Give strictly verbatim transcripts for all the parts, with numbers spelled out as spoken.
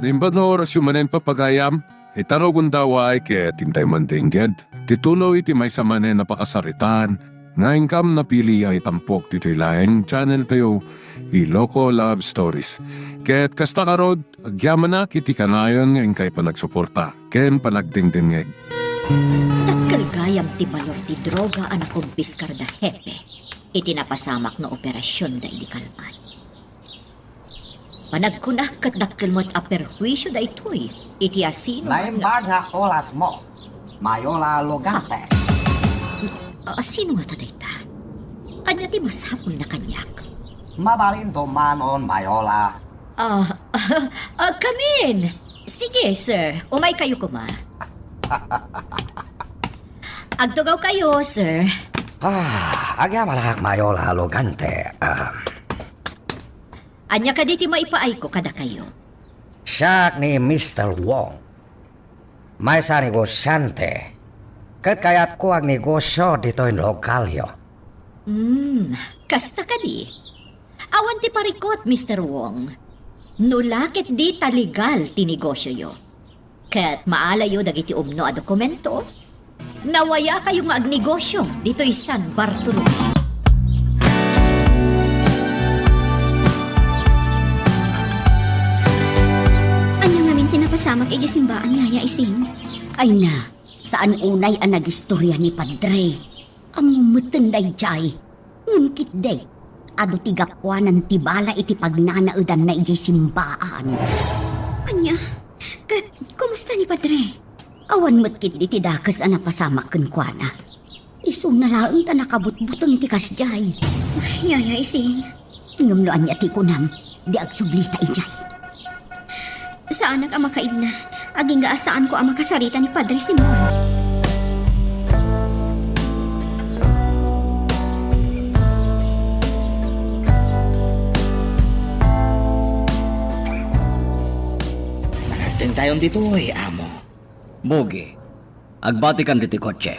Imbag nga orasyo manen, pagayam, ita rugonda, ket intay mandingged ti tuloy ti maysa manen a pakasaritaan nga inkam napili a itampok ditoy laeng channel tayo, Iloko Love Stories. Ket kasta ngarud, agyamanak iti kanayon nga inkay panagsuporta ken panagdingdingngeg. Dakkel gayam ti balor ti droga a nakumpiskar da Hepe iti napasamak nga operasionda idi kalman. Panagkunak ket dakkel met a perhuisio daytoy iti asino. Naimbag nga oras mo, Mayola Logante. Ah, asino ngata dayta? Ania ti masapulna kaniak? Mabalin dumanon, Mayola. Ah, ah, come in. Sige, sir. Umaykayo koma. Agtugawkayo, sir. Ah, agyamanak, Mayola Logante. Ah, Ania kadi ti maipaayko kadakayo? Siak ni Mister Wong. Maysa a negosiante. Ket kayatko agnegosio ditoy lokalyo. Hmm, kasta kadi. Awan ti parikut, Mister Wong. No la ketdi ta legal ti negosioyo. Ket maalayo dagiti umno a dokumento, nawayakayo nga agnegosio ditoy San Bartolome. Ania ngamin ti napasamak idiay simbaan, Yaya Ising? Ay na, saan unay a nagistoria ni Padre. Ammom metten daydiay. Ngem ketdi, adu ti gapuanan ti bala iti pagnanaedanna idiay simbaan. Ania? Ket kumusta ni Padre? Awan met ketdi ti dakes a napasamak kenkuana. Isuna laeng ta nakabutbuteng ti kasdiay. Yaya Ising. Ngem no ania ti kunam, di agsublita idiay. Saanak a makaidna, agingga a saanko a makasarita ni Padre Simon. Nakagtentayon ditoy, amo. Bugi, agbatikan ditoy kotse.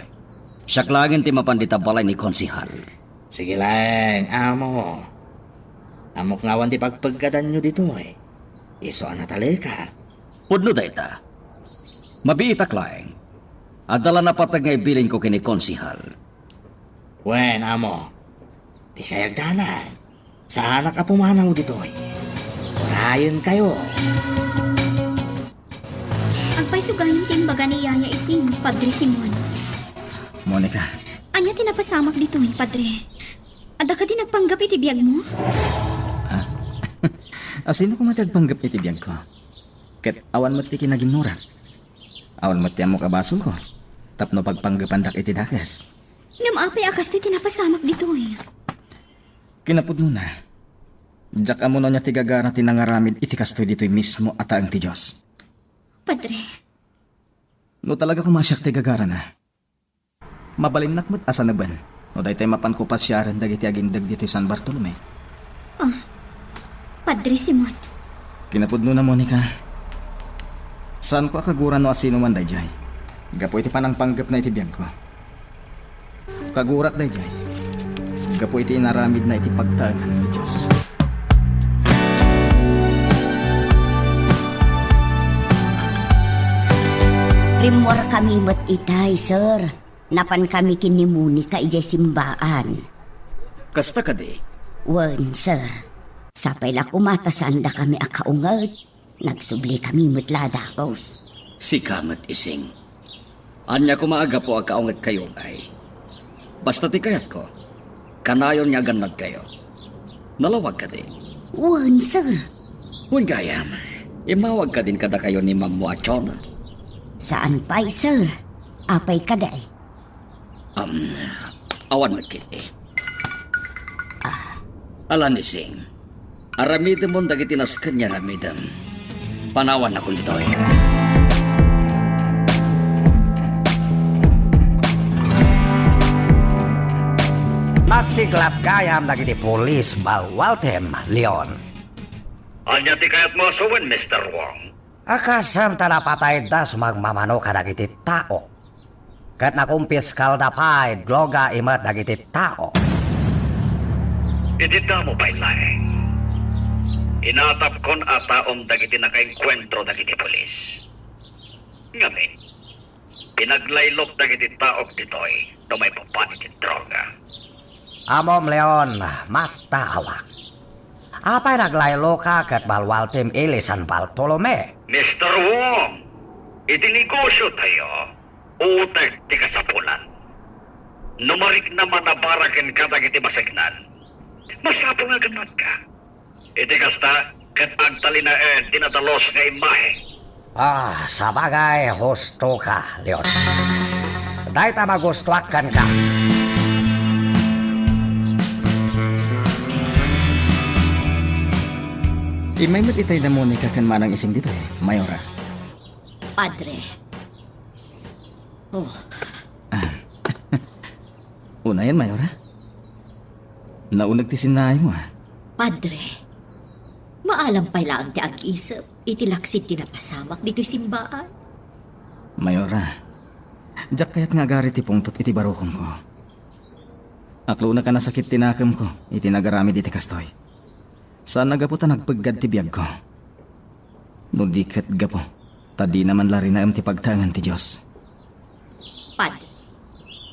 Siak laengen ti mapan dita balay ni Konsehal. Sige laeng, amo. Ammok nga awan ti pagpeggadanyo ditoy. Isu a nataleka. Pudno dayta. Mabiitak laeng. Adda la napateg nga ibilinko ken ni Konsehal. Wen, amo. Dikay agdanag. Saanak a pumanaw ditoy. Urayenkayo. Agpayso gayam ti imbaga ni Yaya Ising, Padre Simon. Monica. Ania ti napasamak ditoy, Padre? Adda kadi nagpanggep iti biagmo? Ah. Asino koma ti agpanggep iti biagko? Ket awan met ti kinaginnurak. Awan met ti ammok a basolko tapno pagpanggepandak iti dakes. Ngem apay a kastoy ti napasamak ditoy? Kinapudnona, diak ammo no ania ti gagara ti nangaramid iti kastoy ditoy mismo a taeng ti Dios. Padre. No talaga koma a siak ti gagarana, mabalinnak met a saneben no daytoy mapanko pasiaren dagiti agindeg ditoy San Bartolome. Ah, Padre Simon. Kinapudnona, Monica, saanko a kagura no asino man daydiay gapu iti panangpanggepna iti biagko. Kagurak daydiay gapu iti inaramidna iti pagtaengan ti Dios. Rimmuarkami met itay, sir. Napankami ken ni Monica idiay simbaan. Kasta kadi? Wen, sir. Sapay la koma ta saandakami a kaunget. Nagsublikami met la a dagus. Sika met, Ising. Ania koma a gapu a kaungetkayo ngay? Basta ti kayatko, kanayon nga agannadkayo. Nalawag kadi? Wen, sir. Wen gayam, immawag kadin kadakayo ni Mammo a Chona? Saan pay, sir. Apay kadi? Um, awan met ketdi. Ah. Ala, Ising. Aramidemon dagiti nasken nga aramidem. Panawannakon ditoy. Nasiglat gayam dagiti pulis, Balwaltem, Leon. Ania ti kayatmo a sawen, Mister Wong? Kasem ta napatayda sumagmamano kadagiti tao. Ket nakumpiskalda pay droga imet dagiti tao. Iti damo pay laeng, Inatapkon a taom dagiti nakaengkuentro dagiti pulis. Ngamin, pinaglaylok dagiti taok ditoy no maipapan iti droga. Amom, Leon, mastawak. Apay naglayloka ket walwaltim ili San Bartolome? Mister Wong, iti negosio tayo, uteg ti kasapulan. No mariknam a nabara kenka dagiti baseknan, masapul nga gannatka. Iti kasta, ket agtalinaed ti nadalus nga imahe. Ah, sabagay, husto ka, Leon. Dayta magustuak kenka. Immay met itay da Monica ken Manang Ising ditoy, Mayora. Padre. Oh. Unayen, Mayora. Nauneg ti sinnaaymo, a. Padre, maalam pay laeng ti agisep iti laksid ti napasamak ditoy simbaan. Mayora, diak kayat nga agarid ti pungtot iti barukongko. Aklonek a nasakit ti nakemko iti nagaramid iti kastoy. Saan a gapu ta nagpeggad ti biagko. No di ket gapu ta dina man la rinaem ti pagtaengan ti Dios. Padre.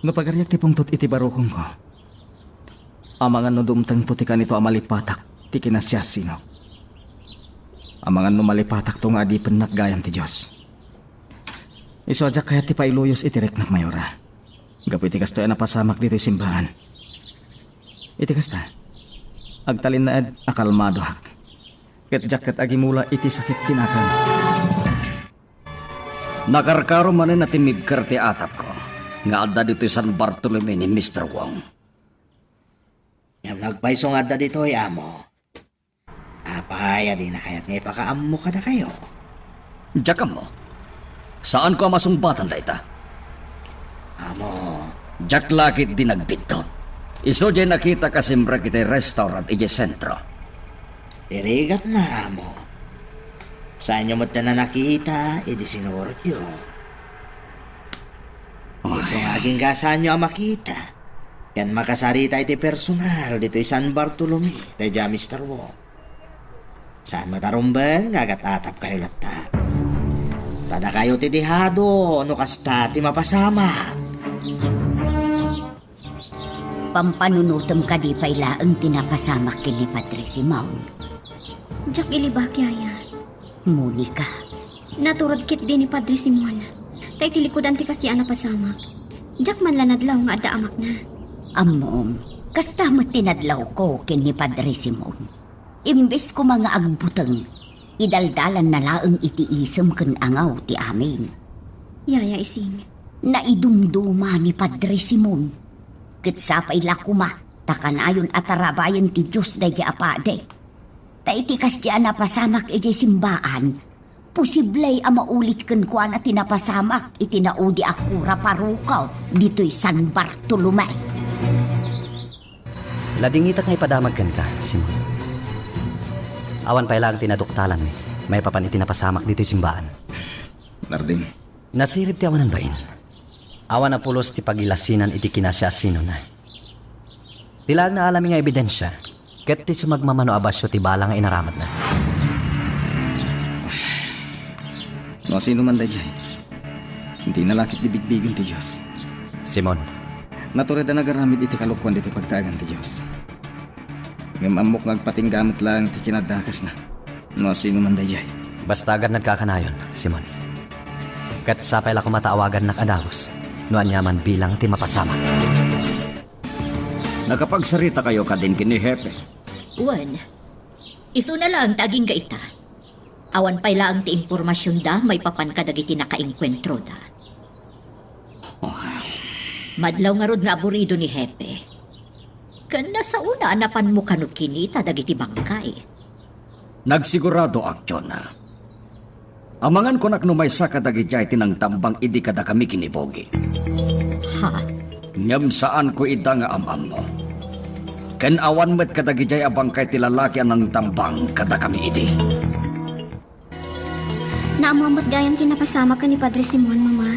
No pagariak ti pungtot iti barukongko, amangan no dumtengto ti kanito a malipatak ti kinasiasinok. Amangan no malipatakto nga adipennak gayam ti Dios. Isu a diak kayat ti pailuyos iti riknak, Mayora. Gapu iti kastoy a napasamak ditoy simbaan. Iti kasta, agtalinaed a kalmadoak. Ket diak ket agimula iti sakit ti nakem. Nakarkaro manen a timmibker ti atapko nga adda ditoy San Bartolome ni Mister Wong. Ngem nagpayso nga adda ditoy, Amo. Apay a dina kayat nga ipakaammo kadakayo? Diak ammo. Saanko a masungbatan dayta. Amo. Diak la ketdi nagbiddut. Isu diay nakitak a simrek iti restaurant idiay sentro. Ti rigatna, Amo. Saanyo metten a nakita idi sinurotyo. Isu nga agingga saanyo a makita ken makasarita iti personal ditoy San Bartolome daydiay a Mister Wong. Saan met a rumbeng nga agat-atapkayo latta. Ta dakayo ti dihado no kasta ti mapasamak. Pampanunotem kadi pay laeng ti napasamak ken ni Padre Simon? Diak ilibak, Yaya. Monica. Naturod ketdi ni Padre Simon. Ta iti likudan ti kasdiay a napasamak. Diak man la nadlaw nga adda amakna. Ammom, kasta met ti nadlawko ken ni Padre Simon. Imbes koma nga agbuteng, idaldalanna laeng iti isem ken angaw ti amin. Yaya Ising. Naidumduma ni Padre Simon. Ket sapay la koma ta kanayon a tarabayen ti Dios daydiay a padi. Ta iti kasdiay a napasamak idiay simbaan, posible a maulit kenkuana ti napasamak iti naudi a kura paroko ditoy San Bartolome. Ladingitak nga ipadamag kenka, Simon. Awan pay laeng ti naduktalanmi maipapan iti napasamak ditoy simbaan. Nardin. Nasirib ti awanan bain. Awan a pulos ti pagilasinan iti kinasiasinona. Ti laeng naalami nga ebidensia, ket ti sumagmamano a basio ti bala nga inaramatna. No sino man daydiay, dina la ketdi bigbigen ti Dios. Simon. Natured a nagaramid iti kalokuan ditoy pagtaengan ti Dios. Ngem ammok nga agpatingga met laeng ti kinadakesna. No sino man daydiay. Basta agadnad ka a kanayon, Simon. Ket sapay la koma ta awagannak a dagus no aniaman bilang ti mapasamak. Nakapagsaritakayo kadin ken ni Hepe? Wen, isuna laeng ti agingga ita. Awan pay laeng ti impormasionda maipapan kadagiti nakaengkuentroda. Madlaw ngarud nga aburido ni Hepe. Ken nasaona a napanmo kano kinita dagiti bangkay. Nagsiguradok, Jonah. Amangan kunak no maysa kadagidiay ti nangtambang idi kadakami ken ni Bogi. Ha? Ngem saanko ida nga am-ammo. Ken awan met kadagidiay a bangkay ti lalaki a nangtambang kadakami idi. Naammoam met gayam ti napasamak ken ni Padre Simon, Mama.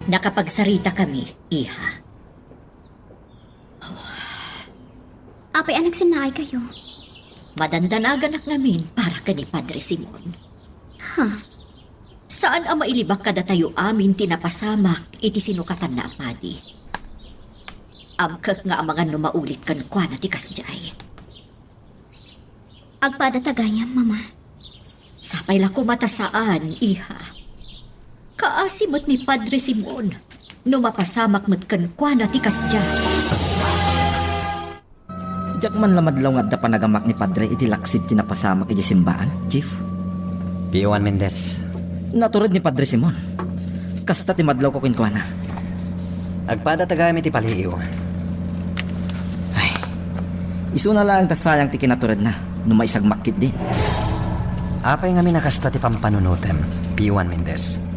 Nakapagsaritakami, iha. Apay a nagsinnaaykayo? Madandanaganak ngamin para ken ni Padre Simon. Ha? Saan a mailibak kadatayo amin ti napasamak iti sinukatanna a padi. Amkek nga amangan no maulit kenkuana ti kasdiay. Agpadata gayam, Mama. Sapay la koma ta saan, iha. Kaasi met ni Padre Simon no mapasamak met kenkuana ti kasdiay. Diak man la madlaw nga adda panagamak ni Padre iti laksid ti napasamak iti simbaan, Chief. Pio Juan Mendez. Natured ni Padre Simon. Kasta ti madlawko kenkuana. Agpadata gayam iti paliiw. Ay, isuna laeng ta sayang ti kinaturedna no maisagmak ketdin. Apay ngamin a kasta ti pampanunotem, Pio Juan Mendez?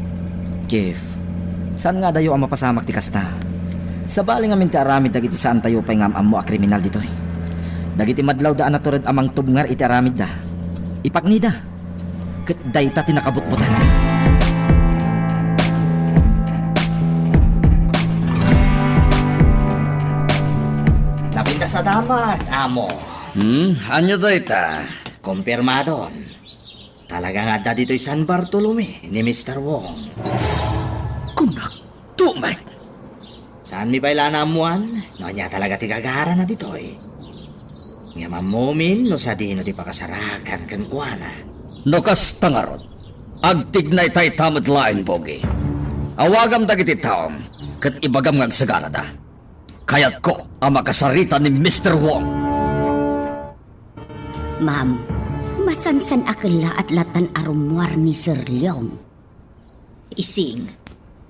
Chief, saan nga adayo a mapasamak ti kasta? Sabali ngamin ti aramid dagiti saantayo pay nga am-ammo a kriminal ditoy. Dagiti madlawda a natured a mangtubngar iti aramidda, ipaknida. Ket dayta ti nakabutbutang. Napintas a damag, amo. Hmm, ania dayta? Kumpirmadon. Talaga nga adda ditoy San Bartolome ni Mister Wong. Kunak, tumet! Saanmi pay la naammoan no ania talaga ti gagarana ditoy. Ngem ammomin no sadino ti pakasarakan kenkuana. No kasta ngarud, agtignay tayta met laeng, Bogi. Awagam dagiti taom ket ibagam nga agsaganada. Kayatko a makasarita ni Mister Wong. Ma'am, masansan a kellaat lattan a rummuar ni Sir Leon. Ising,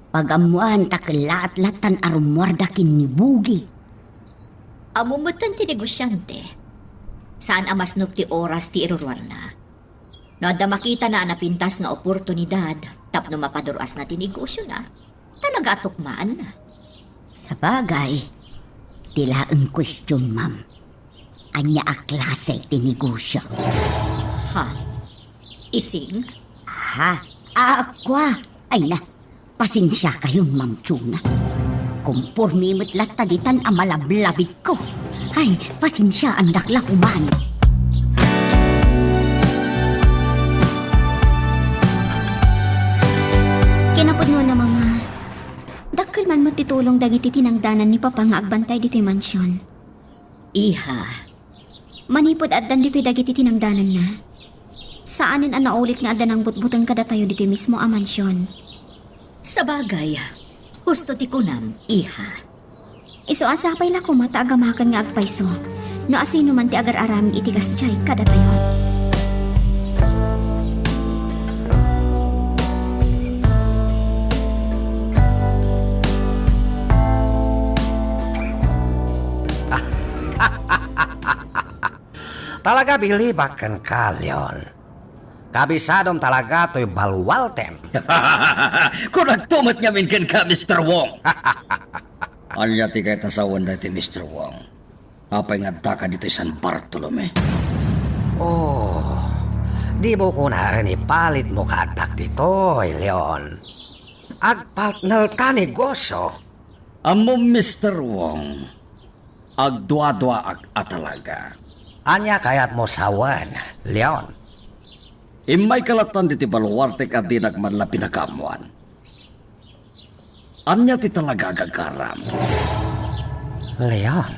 pagammoan ta kellaat lattan a rummuarda ken ni Bugi. Ammom metten ti negosiante. Saan a masnop ti oras ti iruruarna. No adda makitana a napintas nga oportunidad tapno mapadur-asna ti negosiona, talaga a tukmaanna. Sabagay, ti laeng question, ma'am. Ania a klase ti negosio? Ha? Ising? Ha? Akua? Ay na, pasensiakayon, Ma'am Chona. Kumpormi met latta ditan a malablabigko. Ay, pasensiaandak la koman. Kinapudnona, Mama. Dakkel man met ti tulong dagiti tinangdanan ni Papa nga agbantay ditoy mansion. Iha. Manipud addan ditoy dagiti tinangdananna, saanen a naulit nga adda nangbutbuteng kadatayo ditoy mismo a mansion. Sabagay, husto ti kunam, iha. Isu a sapay la koma ta agamaken nga agpayso no asinoman ti agar-aramid iti kasdiay kadatayo. Talaga bilibak kenka, Leon. Kabisadom talaga toy baluartem. Kunakto met ngamin kenka, Mister Wong. Ania ti kayat a sawen daytoy, Mister Wong? Apay nga addaka ditoy San Bartolome? Oh, di mo kunaen ipalitmo ka addak ditoy, Leon. Agpartner ta negosio. Ammom, Mister Wong, agduaduaak a talaga. Ania kayatmo sawen, Leon? Immayka lattan ditoy baluartek a dinak man la pinakaammoan. Ania ti talaga a gagaram? Leon.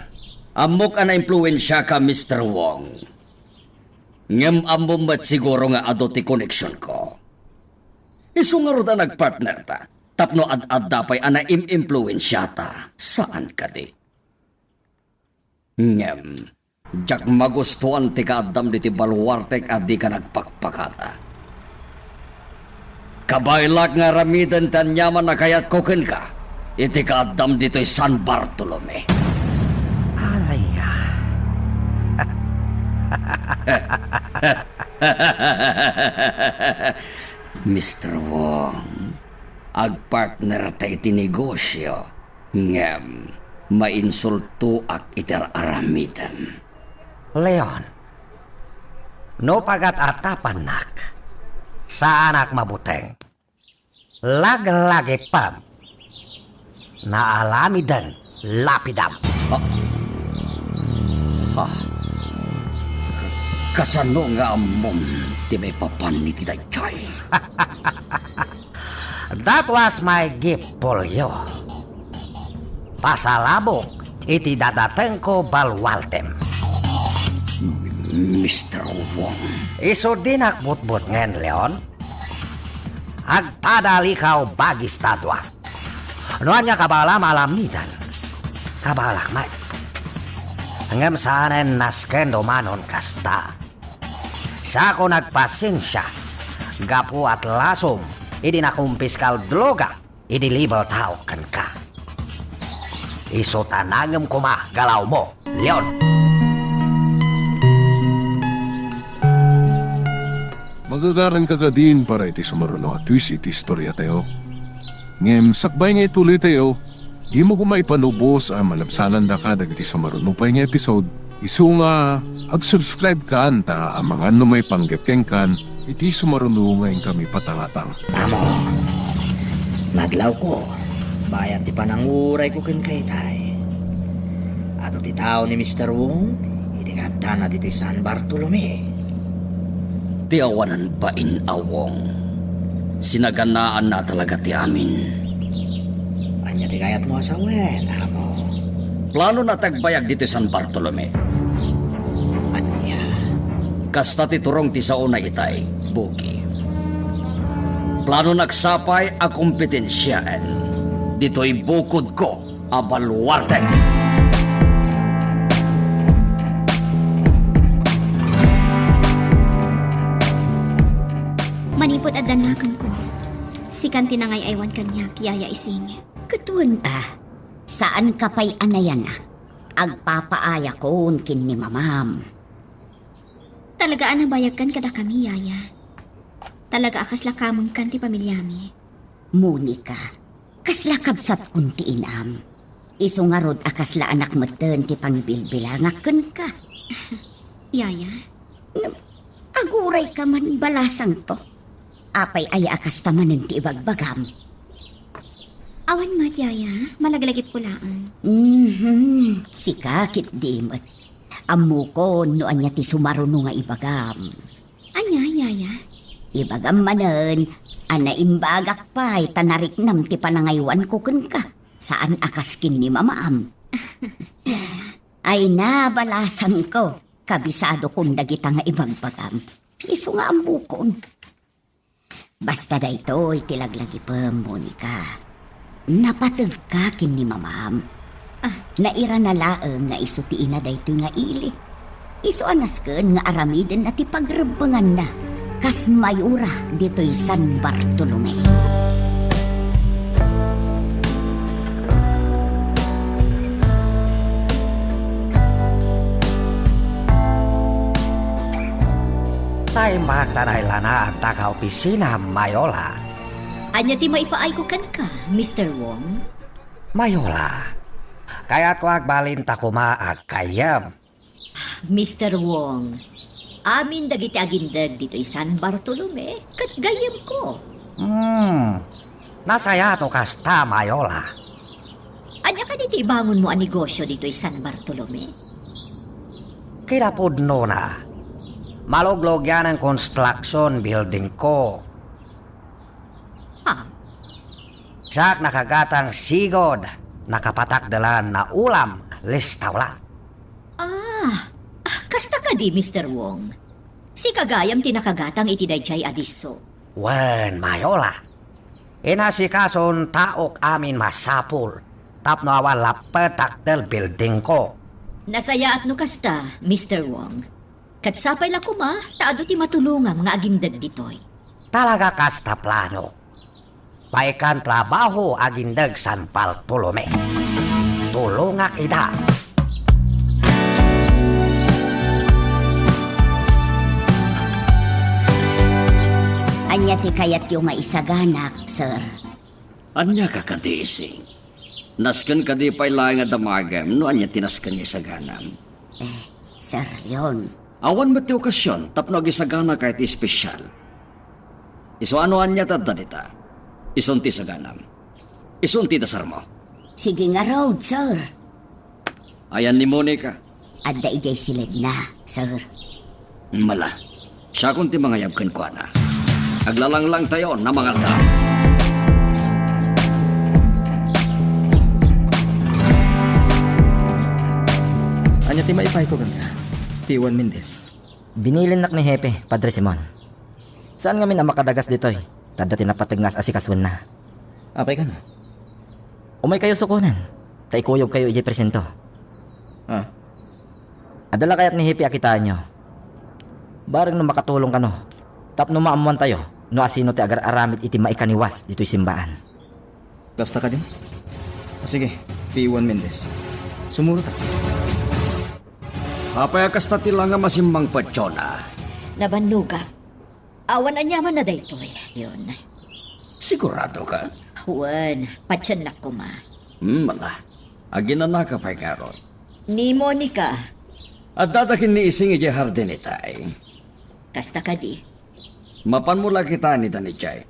Ammok a naimpluensiaka, Mister Wong. Ngem ammom met siguro nga adu ti koneksionko. Isu ngarud a nagpartnerta tapno ad-adda pay a naim-impluensiata, saan kadi? Ngem, diak magustuan ti kaaddam ditoy baluartek a dika nagpakpakata. Kabaelak nga aramiden ti aniaman a kayatko kenka iti kaaddam ditoy San Bartolome. Alaya. Mister Wong, agpartner ta iti negosio, ngem mainsultoak iti ar-aramidem. Leon, no pagat-atapannak, saanak mabuteng. Laglagipem. Naaramiden lapidam. Ah. Ha. K-, Kasano nga ammom ti maipapan iti daytoy? That was my gift for you. Pasalabok iti dadatengko baluartem. Mister Wong. Isu dinak butbutngen, Leon. Agpadalikaw bagis ta dua. No ania kabaelam a aramiden, kabaelak met. Ngem saanen nasken dumanon kasta. Siak nagpasensia gapu a lasom idi nakumpiskak ti droga idi level tao kenka. Isu ta nangem koma galawmo, Leon. Magagaranka kadin para iti sumaruno a twist iti istoriatayo. Ngem sakbay nga ituloytayo, dimo koma ipanubos a malabsanandaka dagiti sumaruno pay nga episode. Isu nga ag-subscribe kan ta amangan no maipanggep kenkan iti sumaruno nga inkami patangatang. Amo, nadlawko, bayat ti panangurayko kenka itay. Adu ti tao ni Mister Wong, idi kaaddana ditoy San Bartolome. Ti awanan bain a Wong, sinaganaanna talaga ti amin. Ania ti kayatmo a sawen, amo? Planona ti agbayag ditoy San Bartolome. Ania? Kasta ti turong ti saona itay, Buki. Planonak sapay a kompetensiaen ditoy bukodko a baluarte. Manipud addanna kenko, sikan ti nangay-aywan kaniak, Yaya Ising. Ket wen a, saanka pay a nayanak. Agpapaayakon ken ni mamam. Talaga a nabayagkan kadakami, Yaya. Talaga a kasla kamengkan ti pamiliami. Monica, kasla kabsatkon ti inam. Isu ngarud a kasla anak metten ti pangibilbilangak kenka. Yaya? Ngem, agurayka man, balasangko. Apay aya a kasta manen ti ibagbagam? Awan met, Yaya. Malaglagipko laeng. Mhm. Sika ketdi met. Ammokon no ania ti sumaruno nga ibagam. Ania, Yaya? Ibagam manen a naimbagak pay ta nariknam ti panangaywanko kenka, saan a kas ken ni mamam. Ay na, balasangko, kabisadokon dagita nga ibagbagam. Isu nga ammokon. Basta daytoy ti laglagipem, Monica. Napategka ken ni mamam. Ah. Nairana laeng nga isu ti ina daytoy nga ili. Isu a nasken nga aramidenna ti pagrebbenganna kas mayora ditoy San Bartolome. Naimbag ta nailana adda ka opisina, Mayola. Ania ti maipaayko kenka, Mister Wong? Mayola, kayatko agbalin ta koma aggayyem. Mister Wong, amin dagiti agindeg ditoy San Bartolome ket gayyemko. Hmm, nasayaat no kasta, Mayola. Ania kadi ti ibangonmo a negosio ditoy San Bartolome? Kinapudnona, maluglugian a construction buildingko. Ha? Siak nakagatang sigud, nakapatakdelan a ulam, restaurant. Ah, ah, kasta kadi, Mister Wong? Sika gayam ti nakagatang iti daydiay a disso. Wen, Mayola. Inasikason taok amin masapul tapno awan lappet takdel buildingko. Nasayaat no kasta, Mister Wong. Ket sapay la koma ta adu ti matulongam nga agindeg ditoy. Talaga kasta plano. Paikan trabaho agindeg San Bartolome. Tulongak ida. Ania ti kayatyo nga isaganak, sir? Ania ka kadi, Ising? Nasken kadi pay laeng a damagem no ania ti nasken nga isaganam? Eh, Sir Leon. Awan met ti okasion tapno agisaganaka iti espesyal. Isu a no ania ti adda dita, isun ti isaganam. Isun ti dasarmo. Sige ngarud, sir. Ayan ni Monica? Adda idiay siledna, sir. Mala, siakon ti mangayab kenkuana. Aglalanglang tayo na mangaldaw. Ania ti maipayko kenka, P one Mendez? Binilinnak ni Hepe, Padre Simon. Saan ngamin a makadagas ditoy, ta adda ti napateg nga as-asikasoenna. Apay kano? Umaykayo sukonen, ta ikuyogkayo idiay presinto. Ah. Adda la kayat ni Hepe a kitaenyo. Bareng no makatulong kano, tapno maammoantayo no asino ti agar-aramid iti maikaniwas ditoy simbaan. Kasta kadi? Sige, P one Mendez. Sumurota. Apay a kasta ti langam a simmangpet, Jonah? Nabannogak. Awan aniamanna daytoy, Leon. Sigurado ka? Wen, patiennak koma. Hmm, mala. Aginanaka pay ngarud. Ni Monica. Addada ken ni Ising idiay hardin itay. Kasta kadi? Mapanmo la kitaen ida idiay.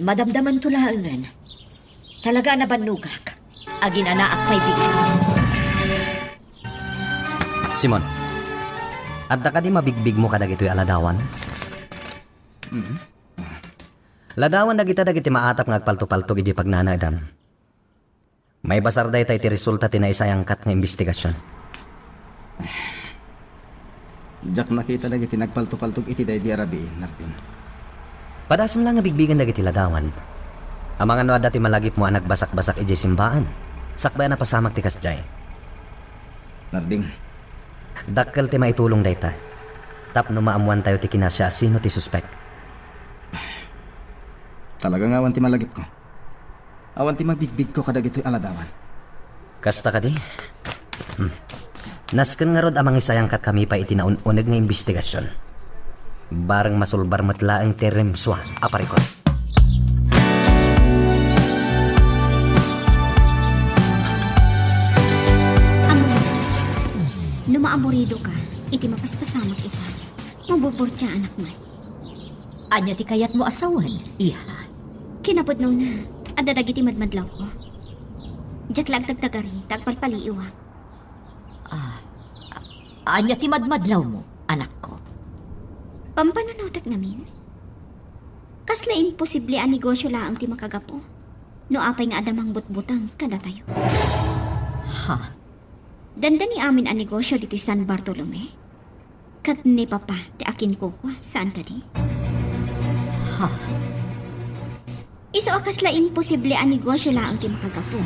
Madamdamanto laengen. Talaga a nabannogak. Aginanaak pay bigat. Simon, adda kadi mabigbigmo kadagitoy a ladawan? Mhm. Ladawan dagita dagiti maatap nga agpaltopaltog idiay pagnanaedam. Maibasar dayta iti resulta ti naisayangkat nga imbestigasion. Diak nakita dagiti nagpaltopaltog iti daydi a rabii, Narding. Padasem la nga bigbigen dagiti ladawan. Amangan no adda ti malagipmo a nagbasakbasak idiay simbaan, sakbay a napasamak ti kasdiay. Narding. Dakkel ti maitulong dayta. Tapno maammoantayo ti kinasiasino ti suspek. Talaga nga awan ti malagipko. Awan ti mabigbigko kadagitoy a ladawan. Kasta kadi? Hmm. Nasken ngarud a mangisayangkatkami pay iti naun-uneg nga imbestigasion. Bareng masulbar met laeng ti rimsua a parikut. Amor, no maamorido ka iti mapaspasamak ita, maburburtiaanak man. Ania ti kayatmo a sawen, iha? Kinapudnona, adda dagiti madmadlawko. Diak la agtagtagari ta agpalpaliiwak. Ah, a-, ania ti madmadlawmo, anakko? Pampanunotek ngamin? Kasla imposible a negosio laeng ti makagapu no apay nga adda mangbutbuteng kadatayo. Ha? Dandani amin a negosio ditoy San Bartolome? Ket ni Papa ti akinkukua, saan kadi? Ha? Isu a kasla imposible a negosio laeng ti makagapu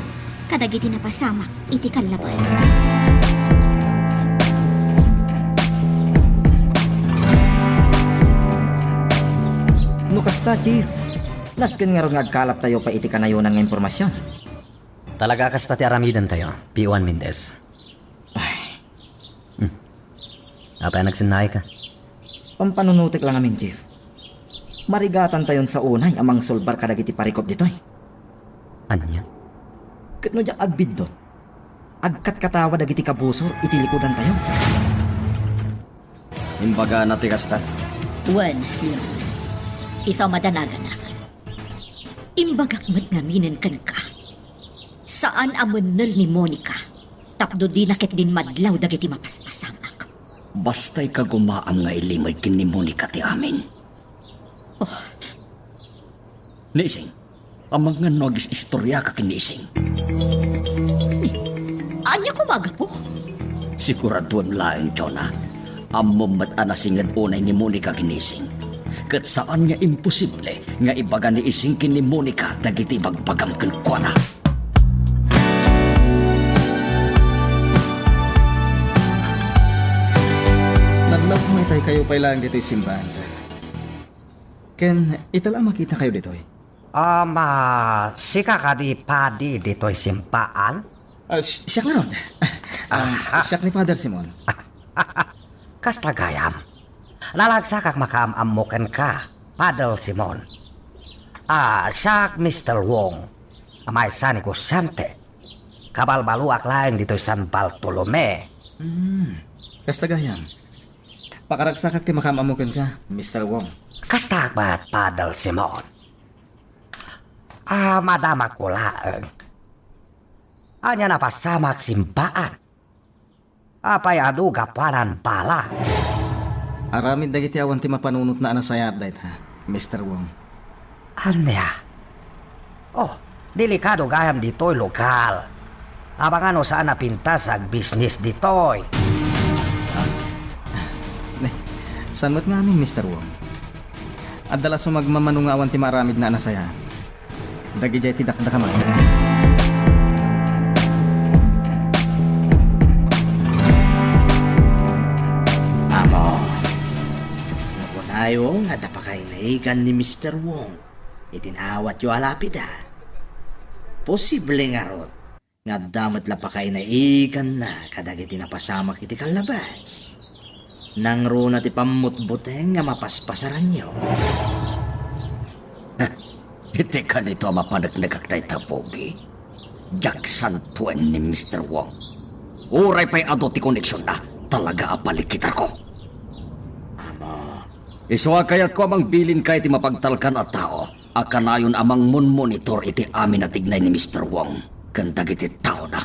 kadagiti napasamak iti kallabas. No kasta, Chief, nasken ngarud nga agkalaptayo pay iti kanayonan nga impormasion. Talaga a kasta ti aramidentayo, P one Mendez. Ay. Hmm. Apay a nagsennaayka? Pampanunotek la ngamin, Chief. Marigatantayon sa unay a mangsulbar kadagiti parikut ditoy. Ania? Ket no diak agbiddut, agkatkatawa dagiti kabusor iti likudantayo. Imbagana ti kasta? Wen, Leon. Isu a madanaganak. Imbagak met ngaminen kenka. Saan a mennel ni Monica tapno dina ketdin madlaw dagiti mapaspasamak. Basta ikagumaam nga ilimed ken ni Monica ti amin. Oh. Ni Ising, amangan no agis-istoriaka ken ni Ising. Ania koma a gapu? Siguraduem laeng, Jonah. Ammom met a nasinged unay ni Monica ken ni Ising. Ket saan nga imposible nga ibaga ni Ising ken ni Monica dagiti ibagbagam kenkuana. Nadlaw koma itay kayo pay laeng ditoy simbaan, sir. Ken ita la a makitakayo ditoy. Ama, sika kadi padi ditoy simbaan? Ah, si-, siak ngarud. Ah, siak ni Father Simon. Kasta gayam. Nalagsakak makaam-ammo kenka, Padre Simon. Ah, siak Mister Wong, a maysa a negosiante. Kabalbaloak laeng ditoy San Bartolome. Hmm. Kasta gayam. Pakaragsakak ti makaam-ammo kenka, Mister Wong. Kastaak met, Padre Simon. Ah, madamakko laeng. Ania napasamak simbaan? Apay adu gapuanan bala? Aramid dagiti awan ti mapanunotna a nasayaat dayta, Mister Wong. Ania? Oh, delikado gayam ditoy lugar. Amangan no saan a pintas agbisnis ditoy. Ah, ne, saan met ngamin, Mister Wong? Adda la sumagmamano nga awan ti maaramidna a nasayaat. Dagidiay ti dakdakama. Amo, no kunayo nga adda pakainaigan ni Mister Wong iti naawatyo a lapida, posible ngarud nga adda met la pakainaiganna kadagiti napasamak iti kallabas. Nangruna ti pammutbuteng nga mapaspasaranyo. Iti kanito a mapaneknekak dayta, Pogi. Diak santuen ni Mister Wong. Uray pay adu ti koneksionna, talaga a palikitarko. Amo. Isu a kayatko a mangbilinka iti mapagtalkan a tao a kanayon a mangmunmonitor iti amin a tignay ni Mister Wong ken dagiti taona.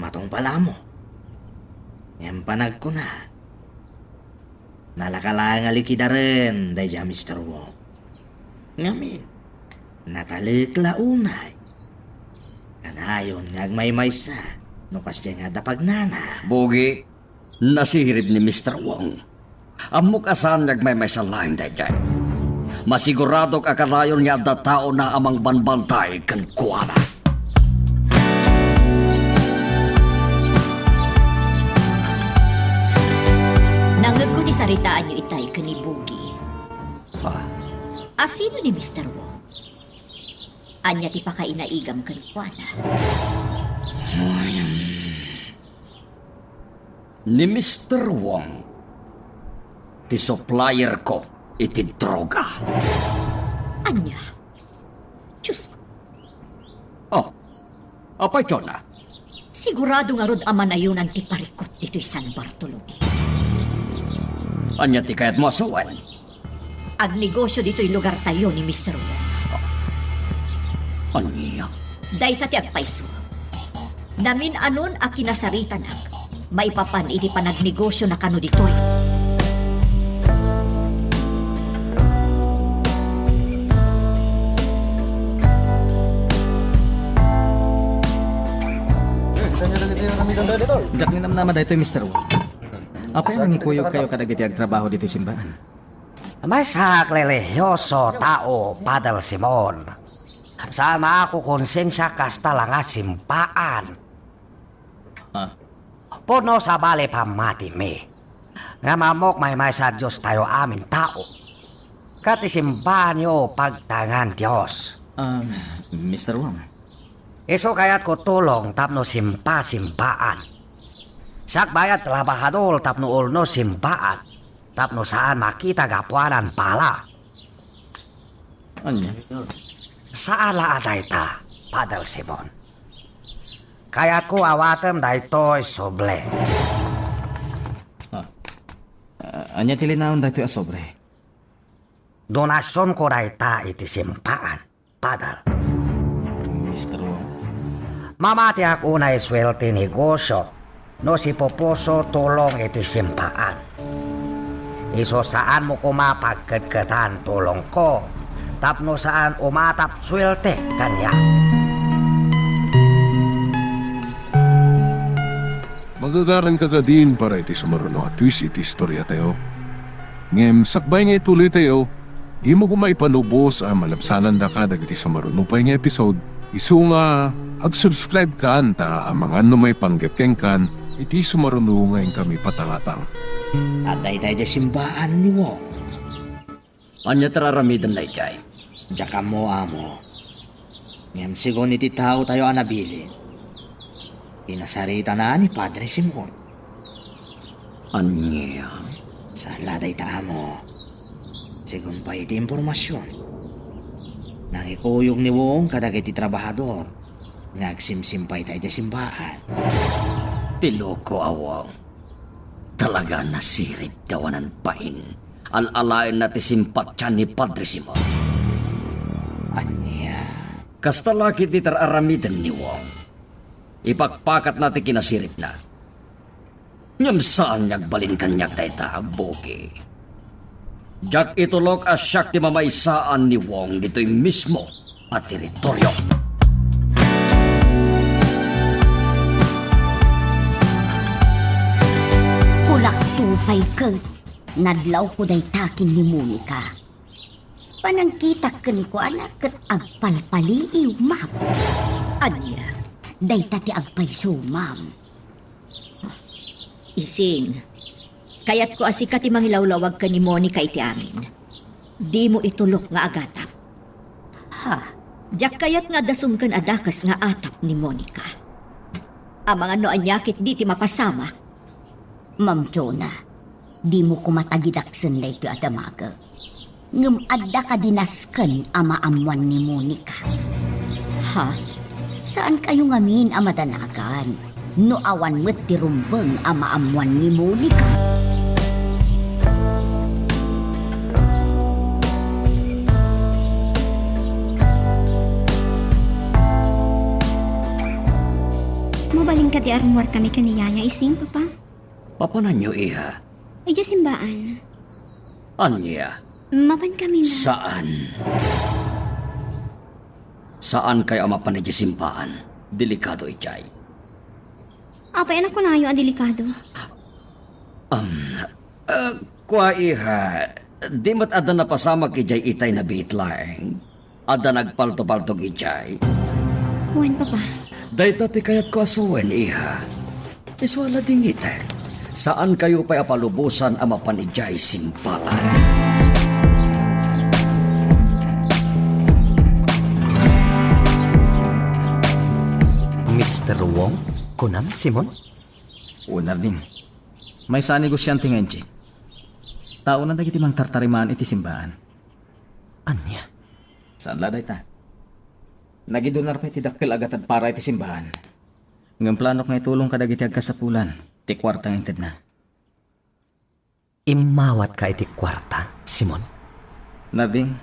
Matungpal, amo. Ngem panagkuna, nalaka la nga likidaren daydiay a Mister Wong. Ngamin, natalek la unay. Kanayon nga agmaymaysa no kasdiay nga adda pagnana. Pogi, nasirib ni Mister Wong. Ammok a saan nga agmaymaysa laeng daydiay. Masiguradok a kanayon nga adda taona a mangbanbantay kenkuana. Nangngegko ti saritaanyo itay ken ni Pogi. Ah. Asino ni Mister Wong? Ania ti pakainaigam kenkuana? Ni Mister Wong, ti supplierko iti droga. Ania? Diyos ko. Oh, apay, Jonah? Sigurado ngarud a manayonan ti parikut ditoy San Bartolome. Ania ti kayatmo a sawen? Agnegosio ditoy lugartayo ni Mister Wong. Ania? Dayta ti agpayso. Namin-anon a kinasaritanak maipapan iti panagnegosiona kano ditoy. Diak ninamnama daytoy, Mister Wong. Apay a nangikuyogkayo kadagiti agtrabaho ditoy simbaan? Maysak a relihiyoso tao, Father Simon. Saan a makukonsensia kasta la nga simbaan. Ah. Pudno sabali pammatimi. Ngem ammok maymaysa a Diostayo amin tao. Ket ti simbaanyo pagtaengan Dios. Ah, Mister Wong. Isu kayatko tulong tapno simpa simbaan. Siak bayat trabahador tapno ulno simbaan. Tapno saan makita gapuanan bala. Ania? Saan la a dayta, Father Simon. Kayatko awatem daytoy suble. Ah. Ah, ania ti linaon daytoy a sobre? Donasionko dayta iti simbaan. Father. Mister Wong. Mamatiak unay suerte negosio no sipupuso tulong iti simbaan. Isu saanmo koma pagketketan tulongko tapno saan umatap suerte kaniak. Magagaranka kadin para iti sumaruno a twist iti istoriatayo. Ngem sakbay nga ituloytayo, dimo koma ipanubos a malabsanandaka dagiti sumaruno pay nga episode, isu nga ag-subscribe kan ta amangan no maipanggep kenkan iti sumaruno nga inkami patangatang. Adda itay ti simbaan ni Wong. Ania ti ar-aramiden daydiay? Diak ammo, amo. Ngem segun iti taotayo a nabilin, kinasaritana ni Padre Simon. Ania? Saan la dayta, amo. Segun pay iti impormasion, nangikuyog ni Wong kadagiti trabahador nga agsimsim pay iti simbaan. Ti loko a Wong. Talaga a nasirib ti awanan bain. Al-alaenna ti simpatian ni Padre Simon. Ania? Kasta la ketdi ti ar-aramiden ni Wong. Ipakpakatna ti kinasiribna. Ngem saan nga agbalin kaniak dayta, Pogi. Diak itulok a siak ti mamaysaan ni Wong ditoy mismo a teritorio. Kulakto pay ket nadlawko dayta ken ni Monica. Panangkitak kenkuana ket agpalpaliiw, ma'am. Ania? Dayta ti agpayso, ma'am. Ising, kayatko a sika ti mangilawlawag ken ni Monica iti amin. Dimo itulok nga agatap. Ha? Diak kayat nga adda sumken a dakes nga atap ni Monica. Amangan no ania ketdi ti mapasamak. Ma'am Jonah, dimo koma tagidaksen daytoy a damagek. Ngem adda kadi nasken a maammoan ni Monica. Ha? Saankayo ngamin a madanagan no awan met ti rumbeng a maammoan ni Monica? Mabalinka ti arummuarkami ken ni Yaya Ising, Papa? Mapananyo, iha? Idiay simbaan. Ania? Mapankami nga. Saan? Saankayo a mapan idiay simbaan? Delikado idiay. Apay a nakunayo a delikado? Um, ah, kua, iha, di met adda napasamak idiay itay a biit laeng? Adda nagpaltopaltog idiay? Wen, Papa. Dayta ti kayatko a sawen, iha. Isu a ladingitek. Saankayo pay a palubosan a mapan idiay simbaan. Mister Wong, kunam, Simon? Wen, Narding. Maysa a negosiante nga Intsik. Taona dagiti mangtartarimaan iti simbaan. Ania? Saan la dayta. Nagidunar pay ti dakkel a gatad para iti simbaan. Ngem planok nga itulong kadagiti agkasapulan ti kuarta nga intedna. Immawatka iti kuarta, Simon? Narding,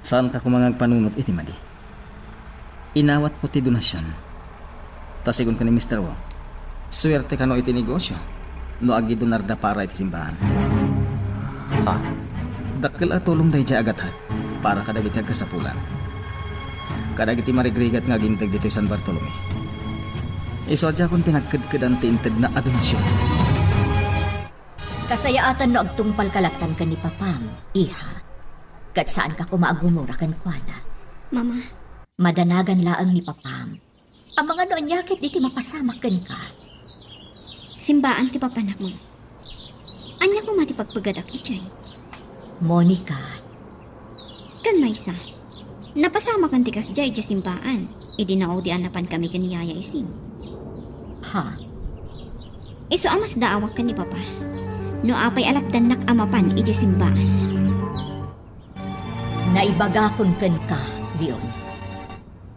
saanka koma nga agpanunot iti madi. Inawatko ti donasion. Ta sigun ken ni Mister Wong, suerte kano iti negosio no agidunarda para iti simbaan. Ha? Dakkel a tulong daydiay a gatad para kadagiti agkasapulan. Kadagiti marigrigat nga aginteg ditoy San Bartolome. Isu a diakon pinagkedkedan ti intedna a donasion. Kasayaatan no agtungpalka lattan ken ni papam, iha. Ket saanka koma a gumura kenkuana. Mama. Madanagan laeng ni papam. Amangan no ania ketdi ti mapasamak kenka. Simbaan ti papanak, Mama. Ania koma ti pagpegadak idiay? Monica. Ken maysa, napasamaken ti kasdiay idiay simbaan idi naudian a napankami ken ni Yaya Ising. Ha? Isu a masdaawak ken ni Papa no apay a lapdannak a mapan idiay simbaan. Naibagakon kenka, Leon.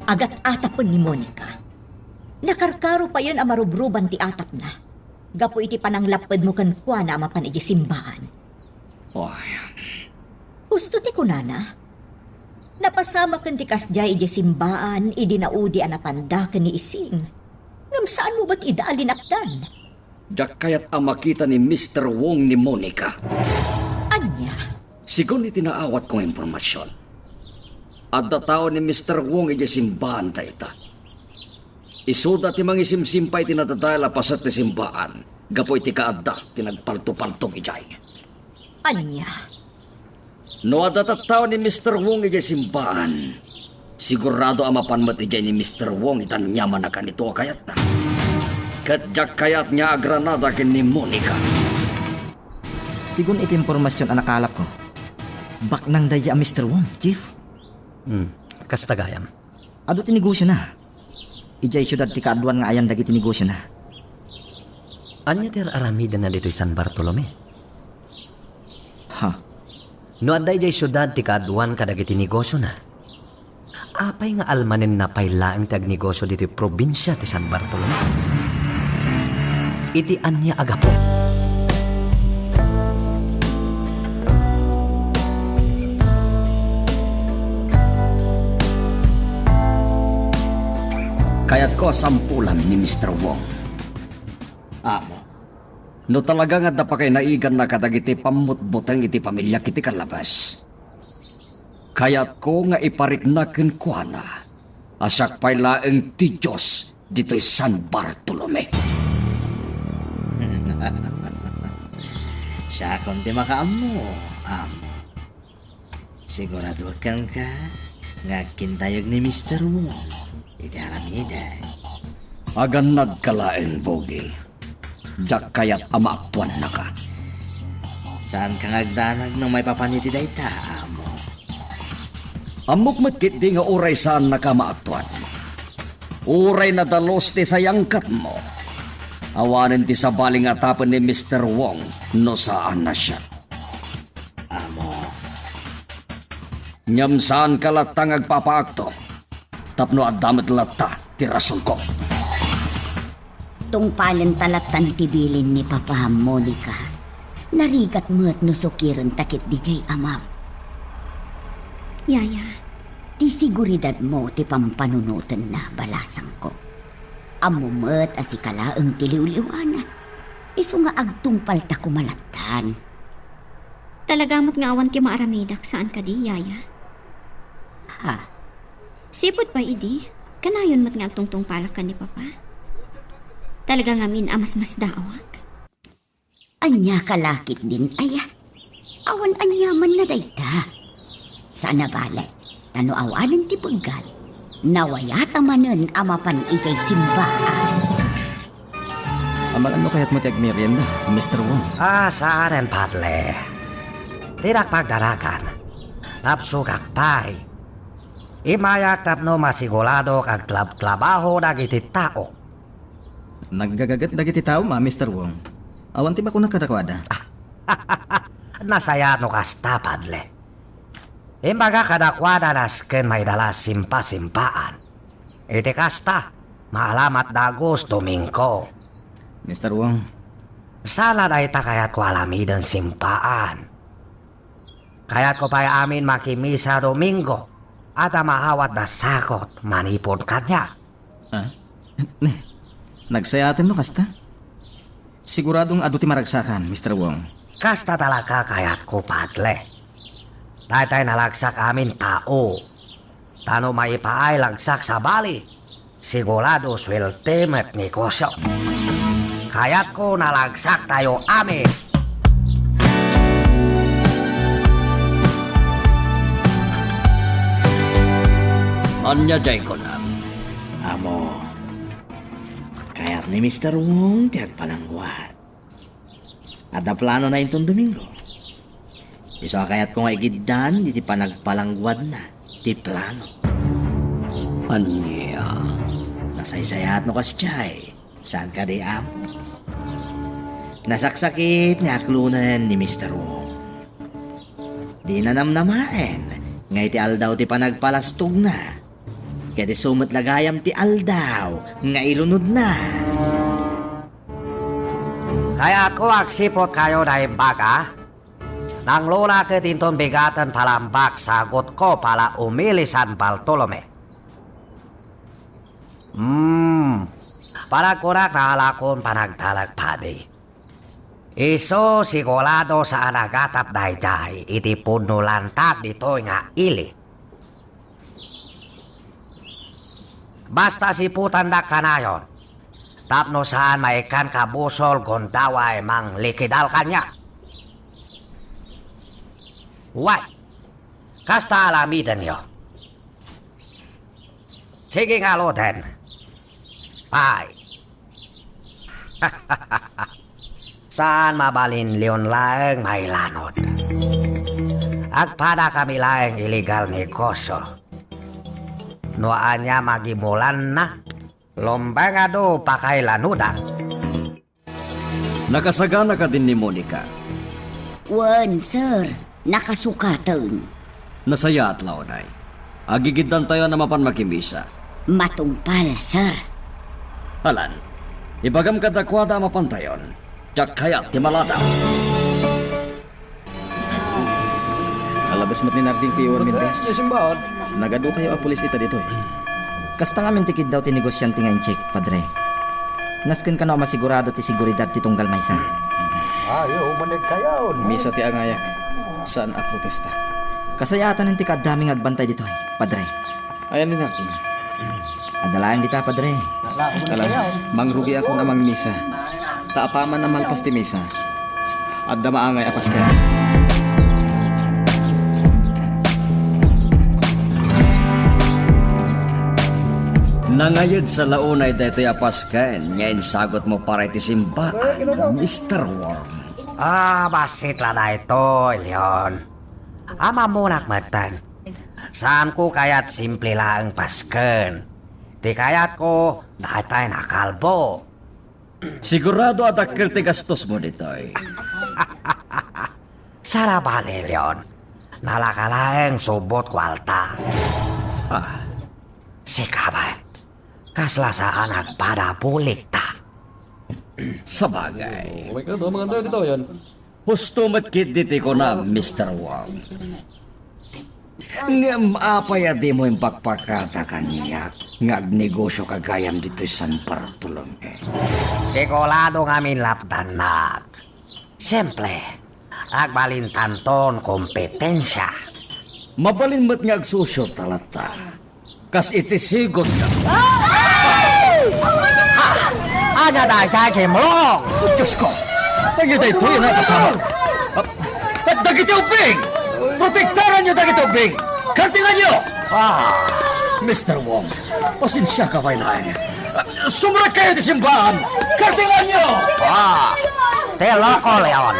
Agat-atapen ni Monica. Nakarkaro payen a marubruban ti atapna gapu iti pananglappedmo kenkuana a mapan idiay simbaan. Ay. Husto ti kunana? Napasamaken ti kasdiay idiay simbaan idi naudi a napanda ken ni Ising. Ngem saanmo met ida a linapdan? Diak kayat a makita ni Mister Wong ni Monica. Ania? Sigun iti naawatko nga impormasion, adda tao ni Mister Wong idiay simbaan dayta. Isuda ti mangisimsimpay iti nadadael a paset ti simbaan gapu iti kaadda ti nagpaltopaltog idiay. Ania? No adda tattao ni Mister Wong idiay simbaan, sigurado a mapan met idiay ni Mister Wong iti aniaman a kanito a kayatna. Ket diak kayat nga agranada ken ni Monica. Sigun iti impormasion a nakalapko, baknang daydiay a Mister Wong, Chief. Hmm, kasta gayam. Adu ti negosiona. Idiay siudad ti kaaduan nga ayan dagiti negosiona. Ania ti ar-aramidenna ditoy San Bartolome? Ha? No adda idiay siudad ti kaaduan kadagiti negosiona, apay nga almanenna pay laeng ti agnegosio ditoy probinsia ti San Bartolome? Iti ania a gapu? Kayatko a sampulam ni Mister Wong. Amo, No talaga nga adda pakainaiganna kadagiti pammutbuteng iti pamiliak iti kallabas, kayatko nga iparikna kenkuana a siak pay laeng ti Dios ditoy San Bartolome. Siakon ti makaammo, amo. Sigurado kenka nga agkintayog ni Mister Wong iti aramidek. Agannadka laeng, Bogi. Diak kayat a maaktuannaka. Saanka nga agdanag no maipapan iti dayta, amo? Ammok met ketdi nga uray saannaka a maaktuan. Uray nadalus ti sayangkatmo, awanen ti sabali nga atapen ni Mister Wong no saan a siak. Amo. Ngem saanka latta nga agpapaakto, tapno adda met latta ti rasonko. Tungpalenta lattan ti bilin ni Papa, Monica. Narigat met no sukirenta ketdi diay amam. Yaya, ti seguridadmo ti pampanunotenna, balasangko. Ammo met a sika laeng ti liwliwana. Isu nga agtungpalta koma lattan. Talaga met nga awan ti maaramidak saan kadi, Yaya? Ha? Sipud pay idi, kanayon met nga agtungtungpalak ken ni Papa. Talaga ngamin a masmasdaawak. Ania ka lakit din, aya? Awan aniamanna dayta. Saan a bale, ta no awanen ti peggat, nawayata manen a mapan idiay simbaan. Amangan no kayatmo ti agmerienda, Mister Wong? Ah, saanen, Padre. Dinak pagdanagan. Napsugak pay. Immayak tapno masiguradok agtrabtrabaho dagiti tao. Naggagaget dagiti tao, ma, Mister Wong. Awan ti makuna kadakuada. Nasayaat no kasta, Padre. Imbaga kadakuada nasken maidala simpa-simpaan. Iti kasta, maalamat dagus Domingo. Mister Wong. Saan a dayta kayatko aramiden simpaan. Kayatko pay amin makimisa Domingo, adda maawatda sakot manipud kaniak. Ah? Nagsayaaten no kasta? Siguradong adu ti maragsakan, Mister Wong. Kasta talaga kayatko, Padre. Daytay nalagsak amin tao. Ta no maipaay lagsak sabali, sigurado suelte met negosio. Kayatko nalagsaktayo amin. Ania diay kunam? Amo, kayat ni Mister Wong ti agpalangguad. Adda planona inton Domingo. Isu a kayatko nga igiddan iti panagpalangguadna ti plano. Ania? Nasaysayaat no kasdiay. Saan kadi, Apo? Nasaksakit nga aklonen ni Mister Wong. Dina namnamaen nga iti aldaw ti panagpalastogna, ket isu met la gayam ti aldaw nga ilunodna. Kayatko agsiputkayo naimbag a, nanglona ket inton bigaten palambak sagutko pala umili San Bartolome. Hmm, panagkunak naalakon panagtalek padi. Isu sigurado saan a gatap daydiay iti pudno lantag ditoy nga ili. Basta siputandak kanayon, tapno saan maikkan kabusol gundaway manglikidal kaniak. Way, kasta alamidenyo. Sige nga aluden. Pay. Saan mabalin leon laeng mailanod. Agpada kami laeng illegal negosyo. No ania magimulanna, lumbeng adu pakailanodan. Nakasagana kadin ni Monica? Wen, sir. Nakasukaten. Nasayaat la unay. Agigiddantayon a mapan makimisa. Matungpal, sir. Alan, ibagam kadakuada a mapantayon. Diak kayat ti maladaw. Alabas met ni Narding P O Mendez. Nagadukayo a pulis ita ditoy. Kasta ngamin ti kiddaw ti negosiante nga incheck, Padre. Nasken kano a masigurado ti seguridad ti tunggal maysa. Ayo, managkayon. Misa ti angayak. Saan a protesta. Kasayaatan ti kaaddami nga agbantay ditoy, Padre. Ayan ni Narkin. Adda laeng dita, Padre. Ala, mangrugi ako a mangmisa. Ta apaman a malpas ti misa, adda maangay a pasken. Nangayed sa launay daytoy a pasken nga insagutmo para iti simbaan, Mister Wong. Ah, bassit la daytoy, Leon. Ammonak metten. Saanko kayat simple laeng pasken. Ti kayatko, daytay nakalbo. Sigurado a dakkel ti gastosmo ditoy. Saan a bali, Leon. Nalaka laeng subot kuarta. Ah. Sika met, kasla saan agpada bulikta. Sabagay. Oh my God, oh, maganda dito yan. Husto met ketdi ti kunam, Mister Wong. Ngem apay a dimo impakpakada kaniak nga agnegosioka gayam ditoy San Bartolome? Sigurado ngamin lapdannak. Simple, agbalintanton kompetensia. Mabalin met nga agsusiota latta. Kas iti sigud nga. Ania dayta, Kimlo? Diosko! Ania daytoy a napasamak? Ah, dagiti ubbing! Protektaranyo dagiti ubbing! Kartenganyo! Ah. Mister Wong, pasensiaka pay laeng. Sumrekkayo iti simbaan! Kartenganyo! Ah, ti loko, Leon.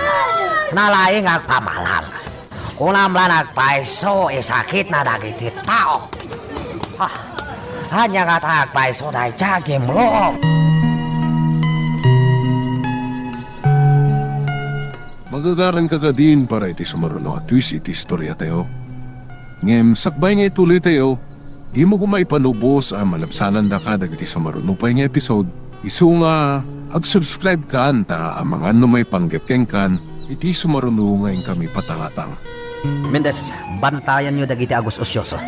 Nalaing agpamalan. Kunam la nga agpayso isakitna dagiti tao. Ah, ania ngata agpayso dayta, Kimlo? Magagaranka kadin para iti sumaruno a twist iti istoriatayo. Ngem sakbay nga ituloytayo, dimo koma ipalubos a malabsanandaka dagiti sumaruno pay nga episode. Isu nga, ag-subscribe kan ta amangan no maipanggep kenkan iti sumaruno nga inkami patangatang. Mendez, bantayanyo dagiti agus-usioso.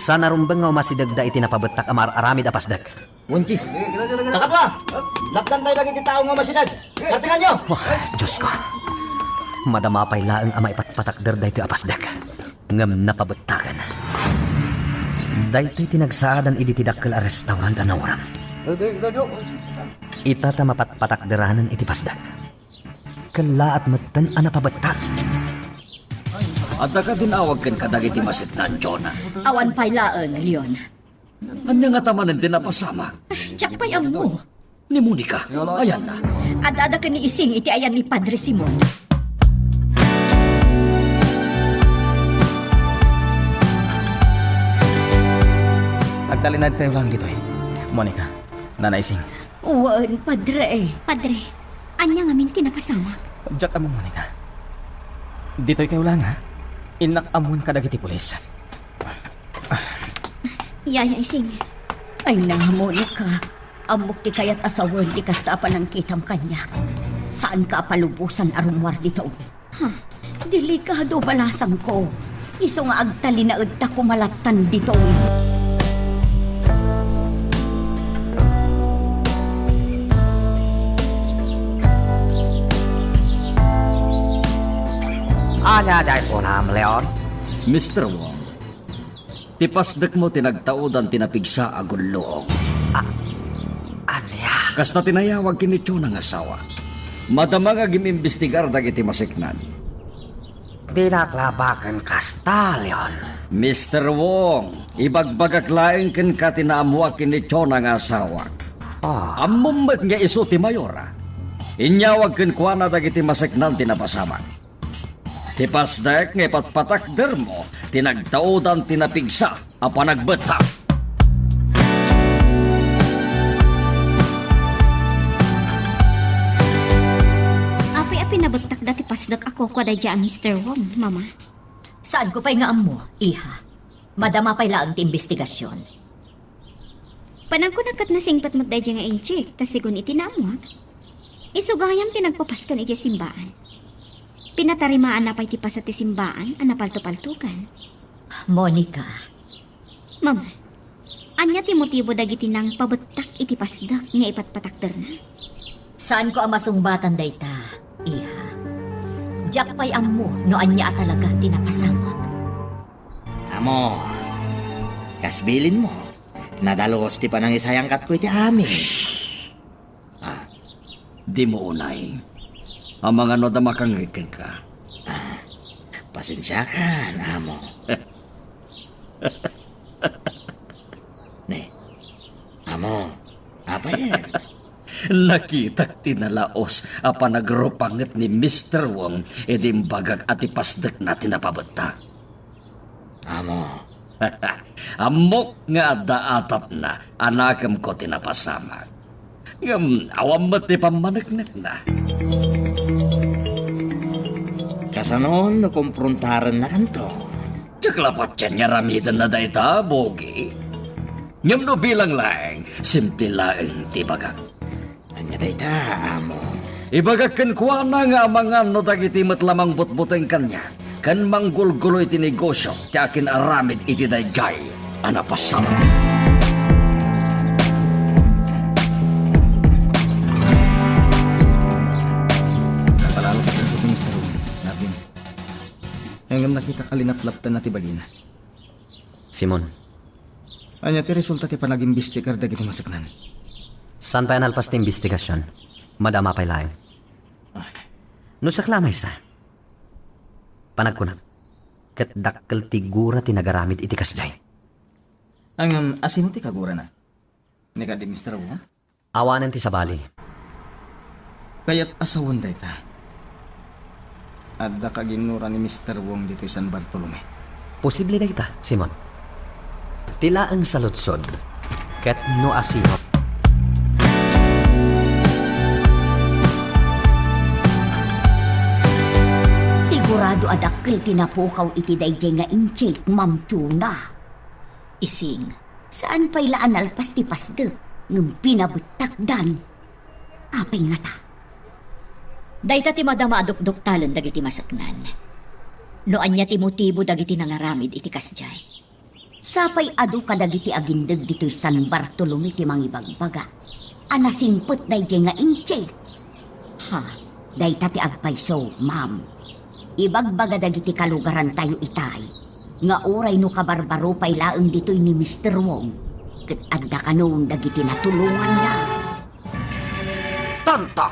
Saan a rumbeng nga umasidegda iti napabettak a maar-aramid a pasdek. Wen, Chief. Kakadua, lapdantayo dagiti tao nga umasideg. Kartenganyo! Wah, Diosko. Madama pay laeng a maipatpatakder daytoy a pasdek. Ngem napabettaken. Daytoy ti nagsaadan idi ti dakkel a restaurant a nauram. Ita ta mapatpatakderanen iti pasdek. Kellaat metten a napabettak. Adda kadin awag kenka dagiti masetnan, Jonah? Awan pay laeng, Leon. Ania ngata manen ti napasamak? Diak pay ammo. Ni Monica, ayanna? Ad-ada ken ni Ising iti ayan ni Padre Simon. Agtalinaedkayo laeng ditoy, Monica, Nana Ising. Wen, Padre. Padre, ania ngamin ti napasamak? Diak ammo, Monica. Ditoykayo laeng, ha? Innak ammoen kadagiti pulis. Yaya Ising. Ay na, Monica. Ammok ti kayat a sawen ti kasta a panangkitam kaniak. Saanka a palubosan a rummuar ditoy. Ha? Delikado balasangko. Isu nga agtalinaedta koma lattan ditoy. Ania diay kunam, Leon? Mister Wong, ti pasdekmo ti nagtaudan ti napigsa a gulluong. A-, ania? Kasta ti nayawag ken ni Jonah nga asawa. Madama nga agim-imbestigar dagiti maseknan. Dinak la baken kasta, Leon. Mister Wong, ibagbagak laeng kenka ti naammoak ken ni Jonah nga asawak. Ah. Ammom met nga isu ti mayora. Inyawag kenkuana dagiti maseknan ti napasamak. Ti pasdek nga ipatpatakdermo ti nagtaudan ti napigsa a panagbettak. Apay a pinabettakda ti pasdek a kukua daydiay a Mister Wong, Mama? Saanko pay nga ammo, iha. Madama pay laeng ti imbestigasion. Panagkunak ket nasingpet met daydiay nga inchik, ta segun iti naammuak, isu gayam ti nagpapasken idiay simbaan. Pinatarimaanna pay ti paset ti simbaan a napaltopaltogan. Monica. Mama, ania ti motibo dagiti nangpabettak iti pasdek nga ipatpatakderna? Saanko a masungbatan dayta, iha. Diak pay ammo no ania a talaga ti napasamak. Amo, kas bilinmo, nadalus ti panangisayangkatko iti amin. Ah, dimo unay. Amangan no adda makangngeg kenka. Ah, pasensiakan, amo. Ne, amo, apay? Nakitak ti nalaus a panagrupanget ni Mister Wong idi imbagak a ti pasdekna ti napabettak. Amo. Ammok nga adda atapna a nakemko ti napasamak. Ngem awan met ti pammaneknekna. Kasano no komprontarennakanto? Diak la patien nga aramidenna dayta, Bogi. Ngem no bilang laeng, simple laeng ti ibagak. Ania dayta, amo? Ibagak kenkuana nga amangan no dagiti met la mangbutbuteng kaniak ken manggulgulo iti negosio ti akin-aramid iti daydiay a napasamak. Napalalo ti punto ni Mister Wong, Nardin. Ngem nakitak a linaplaptanna ti bagina. Simon. Ania ti resulta ti panagimbestigar dagiti maseknan? Saan pay a nalpas ti imbestigasion. Madama pay laeng. Ah. No siak la a maysa, panagkunak, ket dakkel ti gura ti nagaramid iti kasdiay. Ngem, asino ti kagurana? Ni kadi Mister Wong? Awanen ti sabali. Kayat a sawen dayta. Adda kaginnura ni Mister Wong ditoy San Bartolome. Posible dayta, Simon. Ti laeng saludsod, ket no asino. Sigurado a dakkel ti napukaw iti daydiay nga inchik, Ma'am Chona. Ising, saan pay la a nalpas ti pasdek, ngem pinabettakdan. Apay ngata? Dayta ti madama a dukduktalen dagiti maseknan. No ania ti motibo dagiti nangaramid iti kasdiay. Sapay adu kadagiti agindeg ditoy San Bartolome ti mangibagbaga a nasingpet daydiay nga inchik. Ha, dayta ti agpayso, ma'am. Ibagbaga dagiti kalugarantayo itay nga uray no kabarbaro pay laeng ditoy ni Mister Wong, ket adda kanon dagiti natulonganna. Tonto!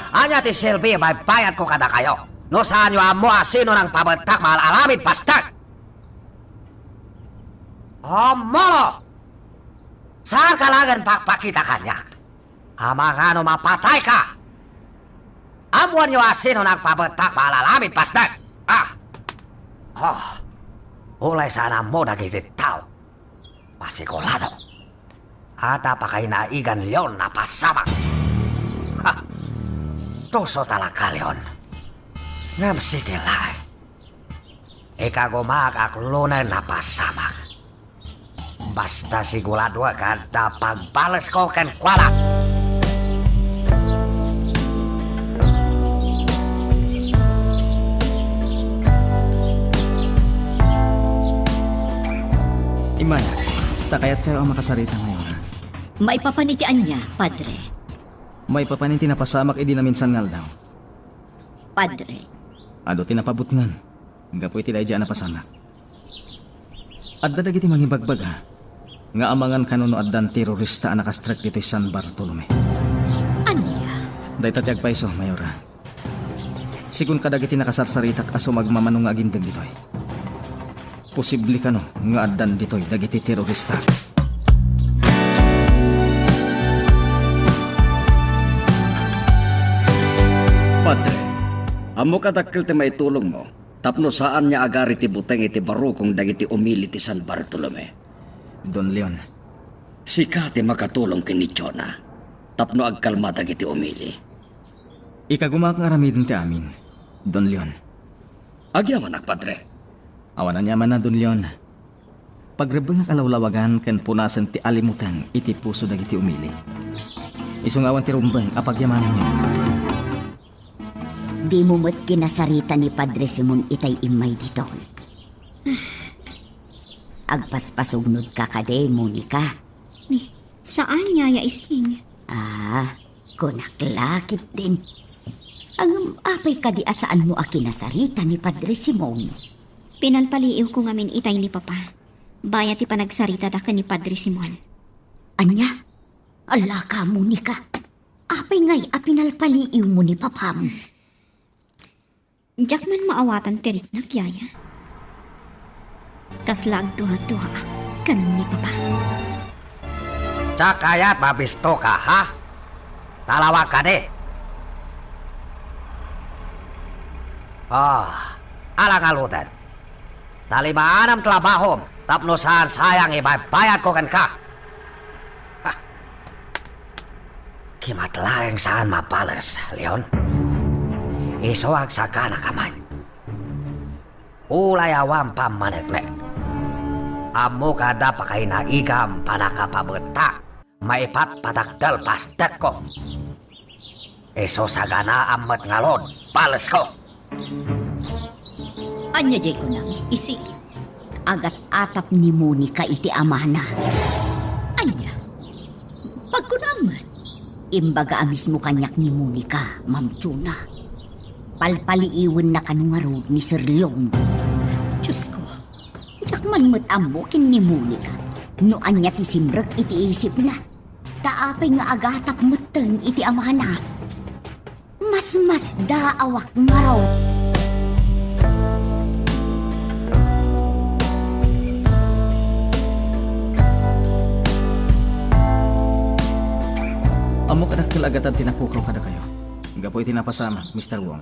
Ania ti serbi baybayadko kadakayo no saanyo ammo a sino nangpabettak nga al-alamid pasdek? Ammolo! Saanka laengen pakpakita kaniak. Amangan no mapatayka! Ammoanyo a sino nangpabettak nga al-alamid pasdek. Ah! Oh, ulay saan ammo dagiti tao. Masigurado. Adda pakainaigan Leon a napasamak. Ha! Tuso talaga, Leon. Ngem sige laeng. Ikagumaak a Cloner a napasamak. Basta siguradoek a adda pagbalesko kenkuana. Immayak, ta kayattayo a makasarita ngay-una. Maipapan iti ania, Padre? Maipapan iti napasamak idi naminsan nga aldaw. Padre. Adu ti napabutngan gapu iti daydiay a napasamak. Adda dagiti mangibagbaga nga amangan kano no addan terorista a nakastrek ditoy San Bartolome. Ania? Dayta ti agpayso, Mayora. Sigun kadagiti nakasarsaritak a sumagmamano nga agindeg ditoy. Posible kano nga addan ditoy dagiti terorista. Padre, ammok a dakkel ti maitulongmo tapno saan nga agari ti buteng iti barukong dagiti umili ti San Bartolome. Don Leon. Sika ti makatulong ken ni Jonah tapno agkalma dagiti umili. Ikagumaak nga aramiden ti amin, Don Leon. Agyamanak, Padre. Awan aniamanna, Don Leon. Pagrebbengak a lawlawagan ken punasen ti alimuteng iti puso dagiti umili. Isu nga awan ti rumbeng a pagyamananyo. Dimo met kinasarita ni Padre Simon itay immay ditoy. Agpaspasugnodka kadi, Monica? Ni, saan, Yaya Ising. Ah, kunak la ketdin. Ngem apay kadi a saanmo a kinasarita ni Padre Simon? Pinalpaliiwko ngamin itay ni Papa, bayat ti panagsaritada ken ni Padre Simon. Ania? Alaka, Monica. Apay ngay a pinalpaliiwmo ni Papam? Diak man maawatan ti riknak, Yaya. Kasla agduaduaak ken ni Papa. Diak kayat mabistoka, ha? Talawag kadi. Ah, ala ngaruden. Talimaanam trabahom tapno saan sayang ibaybayadko kenka. Ah. Kimat laeng saan mabales, Leon. Isu agsaganaka man. Ulay awan pammaneknek. Ammok adda pakainaigam, pannakapabetta, maipatpatakdel pastekko. Isu saganaam met ngarud, balesko. Ania diay kunam, isi? Agat-atap ni Monica iti amana. Ania? Pagkunam met. Imbaga a mismo kaniak ni Monica, Ma'am Chona. Palpaliiwenna kano ngarud ni Sir Leon. Diosko, diak man met ammo ken ni Monica no ania ti simrek iti isipna. Ta apay nga agatap metten iti amana? Masmasdaawak ngarud. Ammok a dakkel a gatad ti napukaw kadakayo gapu iti napasamak, Mister Wong.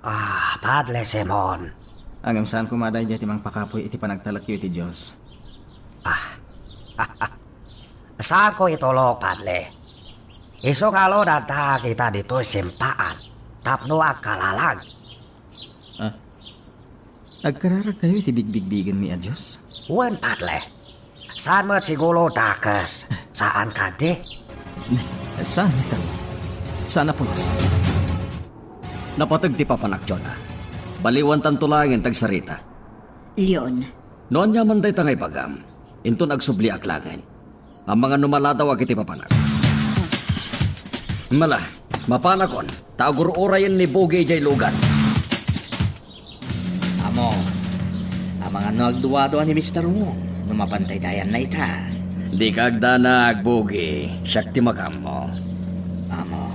Ah, Padre Simon. Ngem saan koma daydiay ti mangpakapuy iti panagtalekyo iti Dios. Ah. Saanko itulok, Padre. Isu ngarud addaak ita ditoy simpaan tapno agkalalag. Ah. Agkararagkayo iti bigbigbigenmi a Dios? Wen, Padre. Saan met siguro dakes? Saan kadi? Saan, Mister Wong? Saan a pulos? Napateg ti papanak, Chona. Baliwantanto laengen ti agsarita. Leon. No aniaman dayta nga ibagam, inton agsubliak laengen. Amangan no maladawak iti papanak. Mala, mapanakon, ta agur-urayen ni Bogi idiay lugan. Amo, amangan no agduadua ni Mister Wong no mapantaytayanna ita. Dika agdanag, Bogi. Siak ti makaammo. Amo.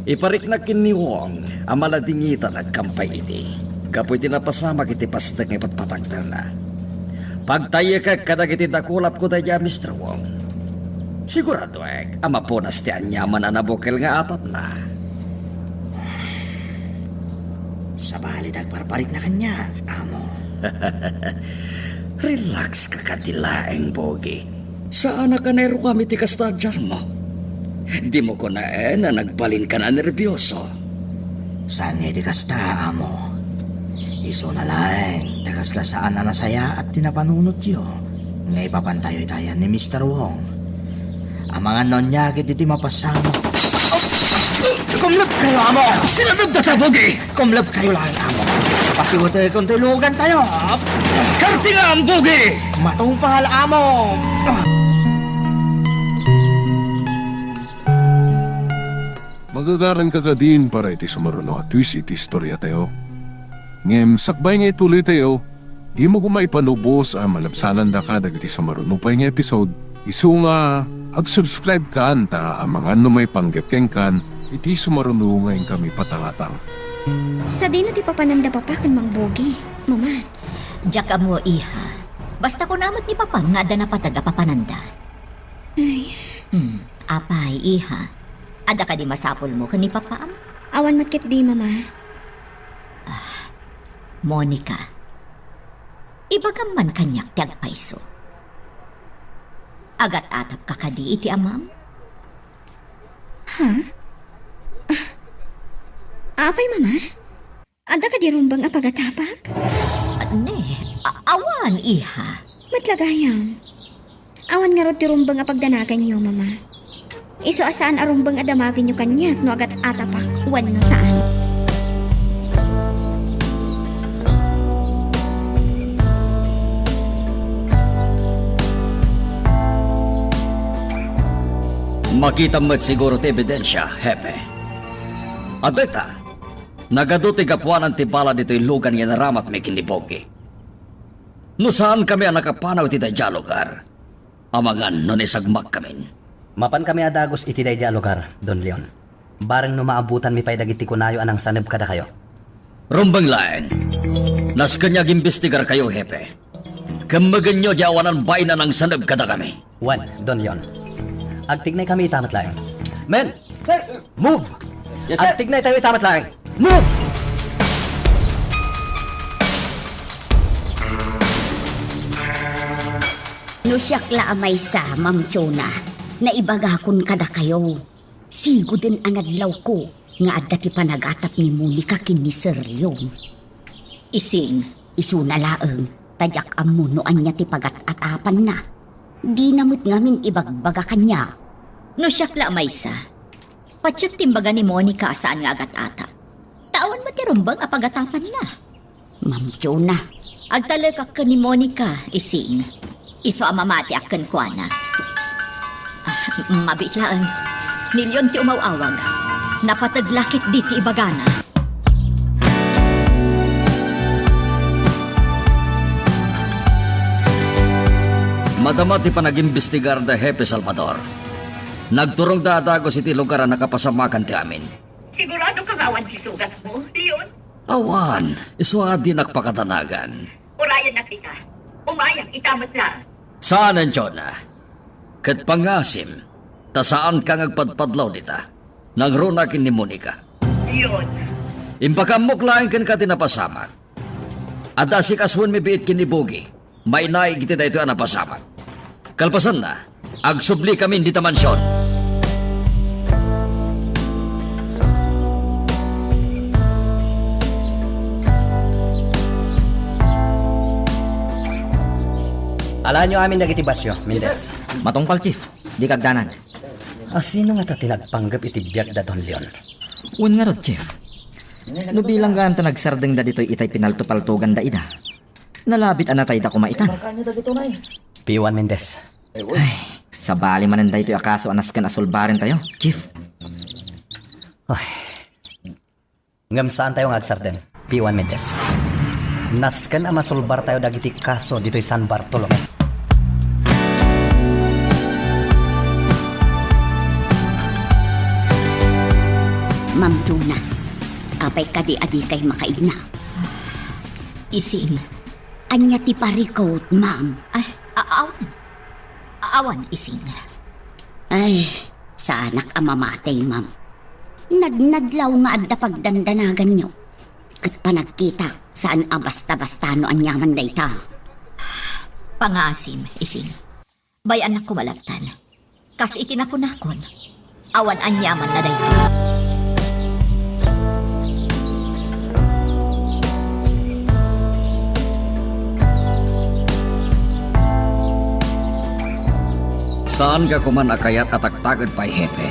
Ipariknak ken ni Wong a maladingitan agkampay idi, gapu iti napasamak iti pastek nga ipatpatakderna. Pagtayyekek kadagiti dakulapko daydiay a Mister Wong. Siguradoek a mapunas ti aniaman a nabukel nga atapna. Sabali ta agparparikna kaniak, amo. Relax ka kadi laeng, Bogi. Saan a kanay ruam iti kasta a diarmo. Dimo kunaen a nagbalinkan a nerbioso. Saan nga iti kasta, amo. Isuna laeng ta kasla saan a nasayaat ti napanunotyo nga ipapantaytayan ni Mister Wong. Amangan no ania ket iti mapasamak. Kumleb kayo, amo! Sinadabda ta, Bogi! Kumleb kayo laeng, amo. Pasiwetekon ti lugantayo. Kartingam, Bogi! Matungpal, amo! Magagaranka kadin para iti sumaruno a twist iti istoriatayo. Ngem sakbay nga ituloytayo, dimo koma ipanubos a malabsanandaka dagiti sumaruno pay nga episode. Isu nga, ag-subscribe kan ta amangan no maipanggep kenkan iti sumaruno nga inkami patangatang. Sadino ti papananda, Papa ken Mang Bogi, Mama? Diak ammo, iha. Basta kuna met ni Papam nga adda napateg a papananda. Ay. Hmm. Apay, iha? Adda kadi masapulmo ken ni Papam? Awan met ketdi, Mama. Ah, Monica, ibagam man kaniak ti agpayso. Agat-atapka kadi iti amam? Ha? Ah, apay, Mama? Adda kadi rumbeng a pagatapak? Ne, a-, awan, iha. Met la gayam. Awan ngarud ti rumbeng a pagdanaganyo, Mama. Isu a saan a rumbeng a damagenyo kaniak no agat-atapak wenno saan. Makitam met siguro ti ebidensia, Hepe. Adda ita. Nagadu ti gapuanan ti bala ditoy lugan nga inaramatmi ken ni Bogi. No saankami a nakapanaw iti daydiay a lugar, amangan no naisagmakkamin. Mapankami a dagus iti daydiay a lugar, Don Leon. Bareng no maabutanmi pay dagiti kunayo a nangsaneb kadakayo. Rumbeng laeng. Nasken nga agimbestigarkayo, Hepe. Kemmegenyo ti awanan bain a nangsaneb kadakami. Wen, Don Leon. Agtignay kami ita met laeng. Men! Sir! Move! Yes, sir. Agtignay tayo ita met laeng. Move! No siak la a maysa, Ma'am Chona, naibagakon kadakayo. Sigoden a nadlawko nga adda ti panagatap ni Monica ken ni Sir Leon. Ising, isuna laeng, ta diak ammo no ania ti pagat-atapanna. Dina met ngamin ibagbaga kaniak. No siak la a maysa, patiek ti imbaga ni Monica a saan nga agat-atap. Ta awan met ti rumbeng a pagatapanna. Ma'am Chona. Agtalekak ken ni Monica, Ising. Isu a mamatiak kenkuana. Ah, mabiit laeng. Ni Leon ti umaw-awag. Napateg la ketdi ti ibagana. Madama ti panagimbestigar da Hepe Salvador. Nagturongda a dagus iti lugar a nakapasamakan ti amin. Sigurado ka nga awan ti sugat mo, Leon? Awan, isu a dinak pakadanagan. Urayennak ita. Umayam ita met laeng. Saanen, Chona. Ket pangasim, ta saanka nga agpadpadlaw dita. Nangruna ken ni Monica. Leon. Impakaamok laeng kenka ti napasamak. Adda asikasuenmi biit ken ni Bogi. Mainaig iti daytoy a napasamak. Kalpasanna, agsubli kami dita mansion. Alaenyo amin dagiti basio, Mendez. Matungpal, Chief. Dika agdanag. Asino ngata ti nagpanggep iti biag da Don Leon? Wen ngarud, Chief. No bilang gayam ta nagsardengda ditoy itay pinaltopaltoganda ida. Nalabit a natayda koma itan. P one Mendez. Ay, sabali manen daytoy a kaso a nasken a sulbarentayo, Chief. Ay. Ngem saantayo nga agsardeng, P one Mendez. Nasken a masulbartayo dagiti kaso ditoy San Bartolome. Ma'am Chona, apay kadi a dikay makaigna? Ising, ania ti parikut, ma'am? Ay, a-, awan. Awan, Ising. Ay, saanak a mamatay, ma'am. Nadnadlaw nga adda pagdandanaganyo. Ket panagkitak, saan a basta-basta no aniaman dayta. Pangaasim, Ising. Bay-annak koma laptan. Kas iti nakunakon, awan aniamanna daytoy. Saanka koman a kayat a taktaked pay, Hepe.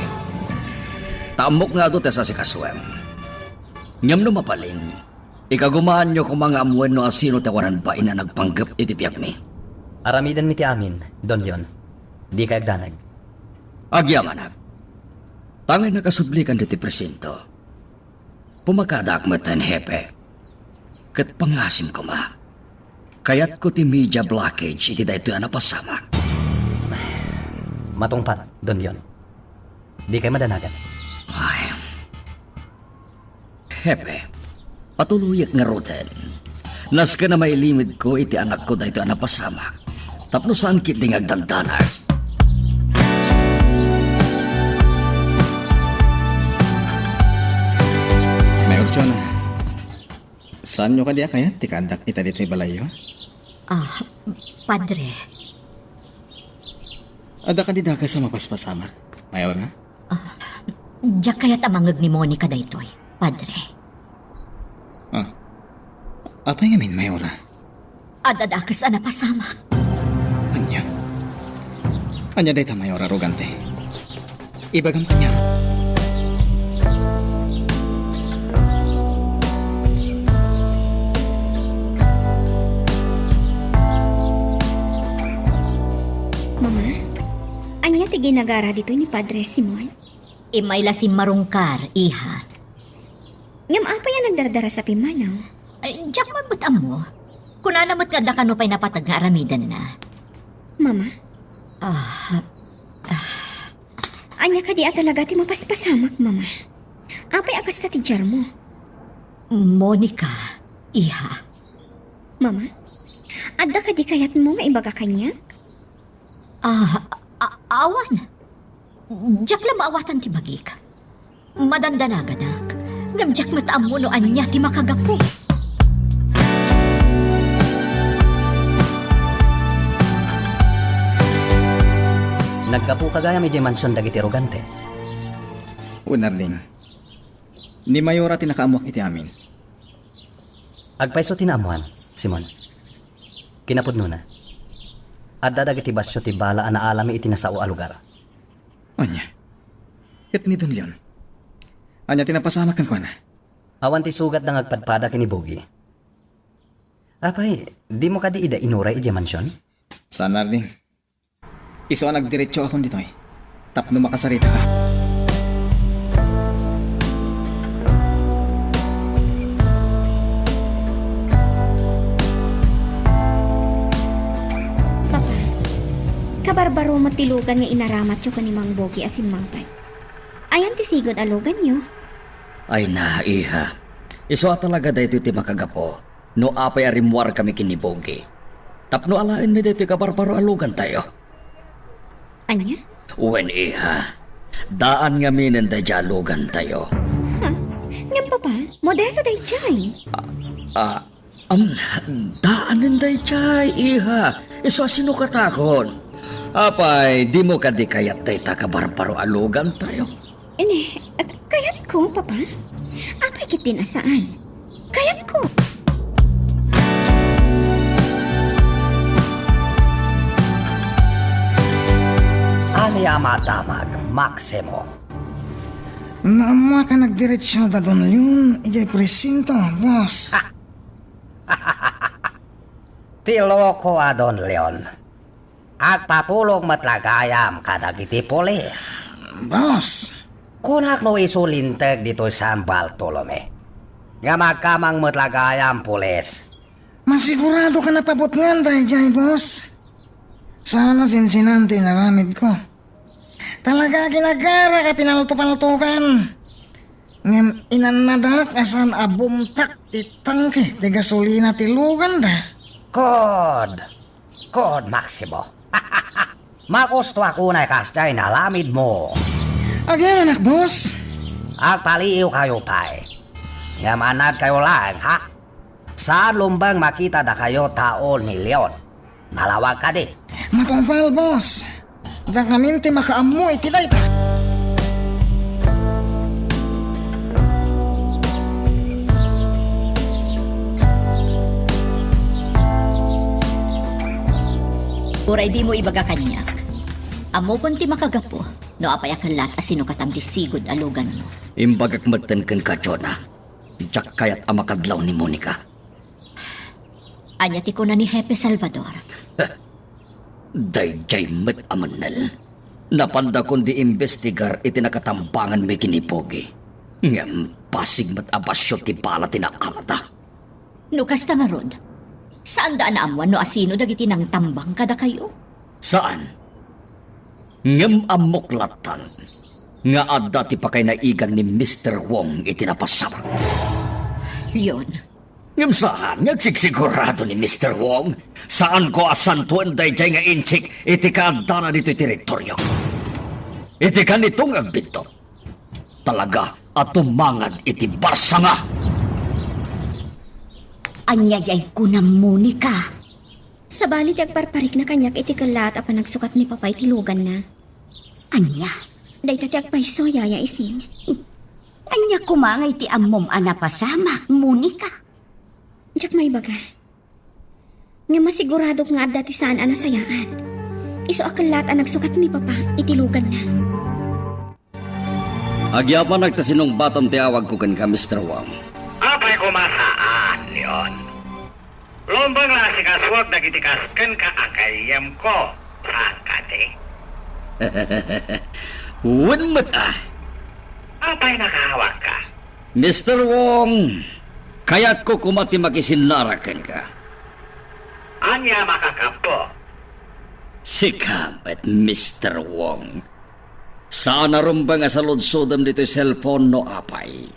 Ta ammok nga adu ti asasikasoem. Ngem no mabalin, ikagumaanyo koma nga ammoen no asino ti awanan bain a nagpanggep iti biagmi. Aramidenmi ti amin, Don Leon. Dikay agdanag. Agyamanak. Tangay nakasublikan ditoy presinto. Pumakadak metten, Hepe. Ket pangasim koma. Kayatko ti media blockage iti daytoy a napasamak. Matungpal, Don Leon. Dikay madanagan. Ay. Hepe, patuloyek ngaruden. Nasken a mailimedko iti anakko daytoy a napasamak. Tapno saan ketdi nga agdandanag. Mayor Chona, saanyo kadi a kayat ti kaaddak ita ditoy balayyo? Ah, Padre. Adda kadi dakes a mapaspasamak, Mayora? Ah, diak kayat a mangngeg ni Monica daytoy, Padre. Ah, apay ngamin, Mayora? Adda dakes a napasamak. Ania? Ania dayta, Mayora Rogante? Ibagam kaniak. Mama, ania ti ginagara ditoy ni Padre Simon? Immay la simmarungkar, iha. Ngem apay a nagdardarasap immanaw? Ay, diak man met ammo. Kunana met nga adda kano pay napateg nga aramidenna. Mama? Ah, Ania kadi a talaga ti mapaspasamak, Mama? Apay a kasta ti diarmo? Monica, iha. Mama, adda kadi kayatmo nga ibaga kaniak? Ah, a-, awan. Diak la maawatan ti bagik. Madandanagadak. Ngem diak met ammo no ania ti makagapu. Naggapuka gayam idiay mansion dagiti arogante? Wen, Arling. Ni Mayora ti nakaammoak iti amin. Agpayso ti naammoam, Simon. Kinapudnona, adda dagiti basio ti bala a naalami iti nasao a lugar. Ania? Ket ni Don Leon? Ania ti napasamak kenkuana? Awan ti sugatda nga agpadpada ken ni Bogi. Apay, dimo kadi ida inuray idiay mansion? Saan, Arling. Isu a nagdiretsoakon ditoy tapno makasaritaka. Papa, kabarbaro met ti lugan nga inaramatyo ken ni Mang Bogi a simmangpet. Ayan ti sigud a luganyo? Ay na, iha. Isu a talaga daytoy ti makagapu no apay a rimmuarkami ken ni Bogi. Tapno alaenmi daytoy kabarbaro a lugantayo. Ania? Wen, iha. Daan ngaminen daydiay a lugantayo. Ha? Ngem, Papa, modelo daydiay. Ah, um, daanen daydiay, iha. Isu a sinukatakon. Apay, dimo kadi kayat dayta kabarbaro a lugantayo? Ini, ah, kayatko, Papa. Apay ketdin a saan? Kayatko. Ania a madamag, Maximo? Naammoak a nagdiretso da Don Leon idiay presinto, boss. Ti loko a Don Leon. Agpatulong met la gayam kadagiti pulis. Boss. Kunak no isu linteg ditoy San Bartolome. Ngem agkamang met la gayam, pulis. Masigurado ka napabutngan daydiay, boss. Saan a sinsinan ti inaramidko. Talaga a ginagarak a pinaltopaltokan. Ngem inannadak a saan a bumtak ti tangke ti gasolina ti luganda. Kod! Kod, Maximo. Makustoak unay kasdiay inaramidmo. Agyamanak, boss. Agpaliiwkayo pay. Ngem annadkayo laeng, ha? Saan lumbeng makita dakayo tao ni Leon. Nalawag kadi? Matungpal, boss. Dakamin ti makaammo iti dayta. Uray dimo ibaga kaniak, ammokon ti makagapu no apay a kellat a sinukatam ti sigud a luganmo. Imbagak metten kenka, Jonah. Diak kayat a makadlaw ni Monica. Ania ti kuna ni Hepe Salvador? Daydiay met a mannel. Napandakon di imbestigar iti nakatambanganmi ken ni Pogi. Ngem basig met a basio ti bala ti naalada. No kasta ngarud, saanda a naammoan no asino dagiti nangtambang kadakayo? Saan. Ngem ammok lattan nga adda ti pakainaigan ni Mister Wong iti napasamak. Leon. Ngem saan nga agsigsigurado ni Mister Wong. Saanko a santoen daydiay nga inchik iti kaaddana ditoy teritoryo. Iti kanito nga agbiddut, talaga a tumangad iti barsanga. Ania diay kunam, Monica? Sabali ti agparparikna kaniak iti kellaat a panagsukat ni Papa iti luganna. Ania? Dayta ti agpayso, Yaya Ising. Ania koma nga iti ammom a napasamak, Monica? Diak maibaga. Ngem masiguradok nga adda ti saan a nasayaat. Isu a kellaat a nagsukat ni Papa iti luganna. Agyapanak ta sinungbatam ti awagko kenka, Mister Wong. Apay koma saan, Leon? Lumbeng la a sikasuak dagiti kas kenka a gayyemko, saan kadi? Wen met a. Apay nakaawagka? Mister Wong, kayatko koma ti makisinnarak kenka. Ania, makakapo? Sika met, Mister Wong. Saan a rumbeng a saludsodem ditoy cellphone no apay.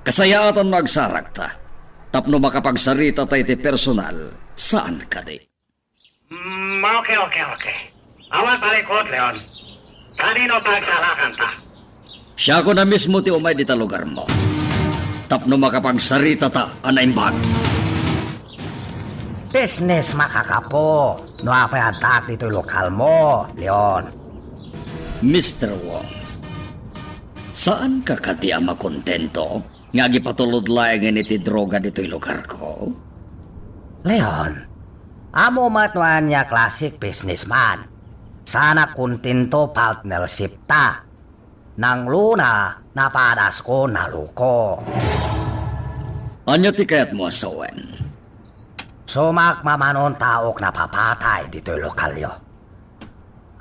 Kasayaatan no agsarakta tapno makapagsaritata iti personal, saan kadi? Mm, okay, okay, okay. Awan palikut, Leon. Sadino pagsalakanta? Siakon a mismo ti umay dita lugarmo tapno makapagsaritata a naimbag. Business, makakapo, no apay addaak ditoy lokalmo, Leon. Mister Wong, saanka kadi a makontento nga agipatulod laengen iti droga ditoy lugarko? Leon, ammo met no ania klasik businessman. Saan a kontento partnership ta. Nangluna, napadasko, naluko. Ania ti kayatmo a sawen? Sumak mamanon taok napapatay ditoy lokalyo.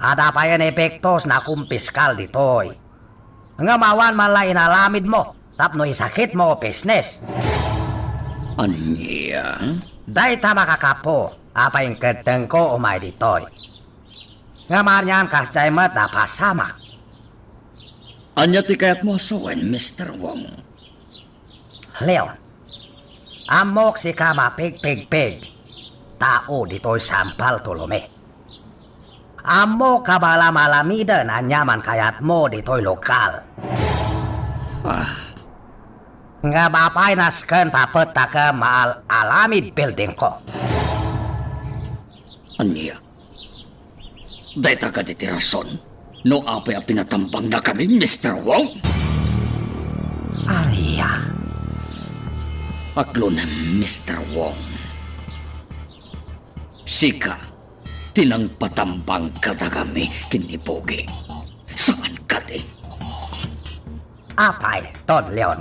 Adda payen epektos nakumpiskal ditoy. Ngem awan man la inalamidmo tapno isakitmo, business. Ania? Dayta, makakapo, a painkeddengko umay ditoy. Ngem anian kasdiay met napasamak. Ania ti kayatmo a sawen, Mister Wong? Leon, ammok sika mapigpigpig tao ditoy San Bartolome. Ammok a malamalamiden aniaman kayatmo ditoy lokal. Ah. Ngem apay nasken papettakem maal-alamid buildingko? Ania? Dayta kadi ti rason no apay a pinatambangnakami, Mister Wong? Ania? Aglunem, Mister Wong. Sika ti nangpatambang kadakami ken ni Pogi. Saan kadi? Apay, Don Leon?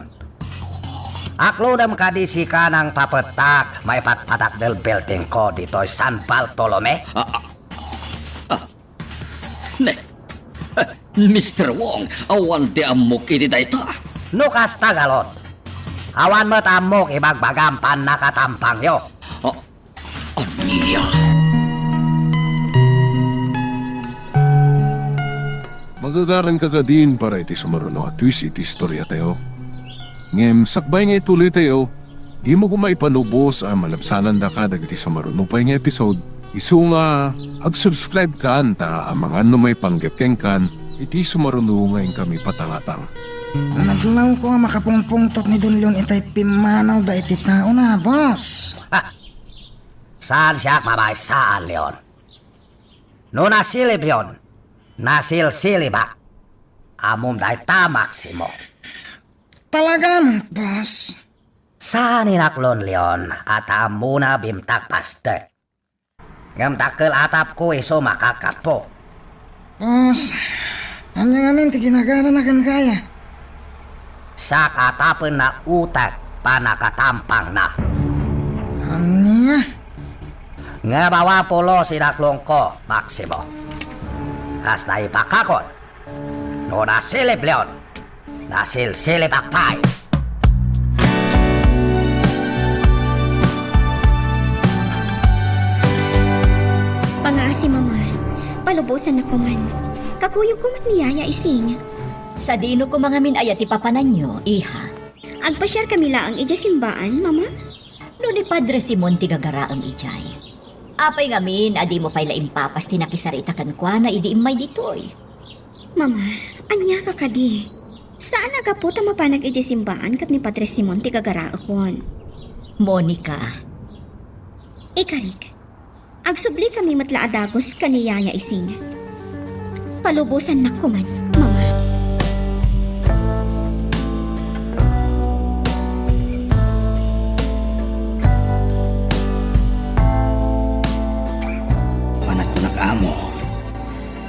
Aklodem kadi sika nangpapettak maipatpadakdel buildingko ditoy San Bartolome? Ah, ah, ah. Ne. Mister Wong, awan ti ammok iti dayta. No kasta, Galot, awan met ammok ibagbagam pannakatampangyo. Ah, Ania? Magagaranka kadin para iti sumaruno a twist iti istoriatayo. Ngem sakbay nga ituloytayo, dimo koma ipalubos a malabsanandaka dagiti sumaruno pay nga episode. Isu nga, ag-subscribe kan ta amangan no maipanggep kenkan iti sumaruno nga inkami patangatang. Nalawko a makapungpungtot ni Don Leon itay pimmanawda iti taona, boss. Ha! Saan siak mabaysaan, Leon? No nasilibyon, nasilsilibak. Ammom dayta, Maximo. Talaga met, boss. Saan inaklon, Leon, a ta ammona bimtak pastek. Ngem dakkel atapko isu makakapo. Boss, ania ngamin ti ginagarana kenka aya? Siak a tapenna utek pannakatampangna. Ania? Ngem awan pulos inaklonko, Maximo. Kas naipakakon, no nasilib Leon, nasilsilibak pay. Pangaasi, Mama. Palubosannak koman. Kakuyogko met ni Yaya Ising. Sadino koma ngamin aya ti papananyo, iha? Agpasiarkami laeng idiay simbaan, Mama. No ni Padre Simon ti gagaraem idiay, apay ngamin a dimo pay la impapas ti nakisarita kenkuana idi immay ditoy? Mama, ania ka kadi? Saan a gapu ta mapanak idiay simbaan ket ni Padre Simon ti gagaraekon. Monica. Ikarik, agsublikami met la a dagus ken ni Yaya Ising. Palubosannak koman, Mama. Panagkunak, Amo,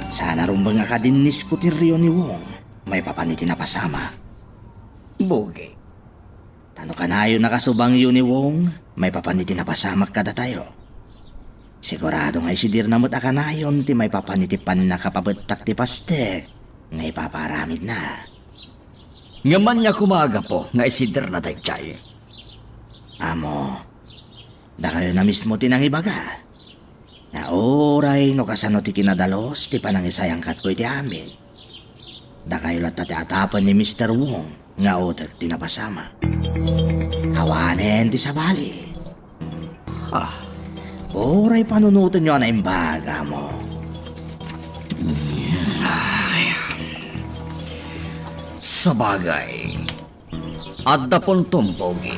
saan a rumbeng a kadin ni Scooterio ni Wong maipapan iti napasamak. Bugi. Ta no kanayon a kasubangyo ni Wong maipapan iti napasamak kadatayo, sigurado nga isidirna met a kanayon ti maipapan iti pannakapabettak ti pastek nga ipapaaramidna. Ngem ania koma a gapu nga isiderna daydiay? Amo, dakayo na mismo ti nangibaga. Nga uray no kasano ti kinadalus ti panangisayangkatko iti amin, dakayo latta ti atapen ni Mister Wong nga utek ti napasamak. Awanen ti sabali. Ah, uray panunotenyo a naimbag, amo. Ay. Sabagay, adda puntom, Pogi.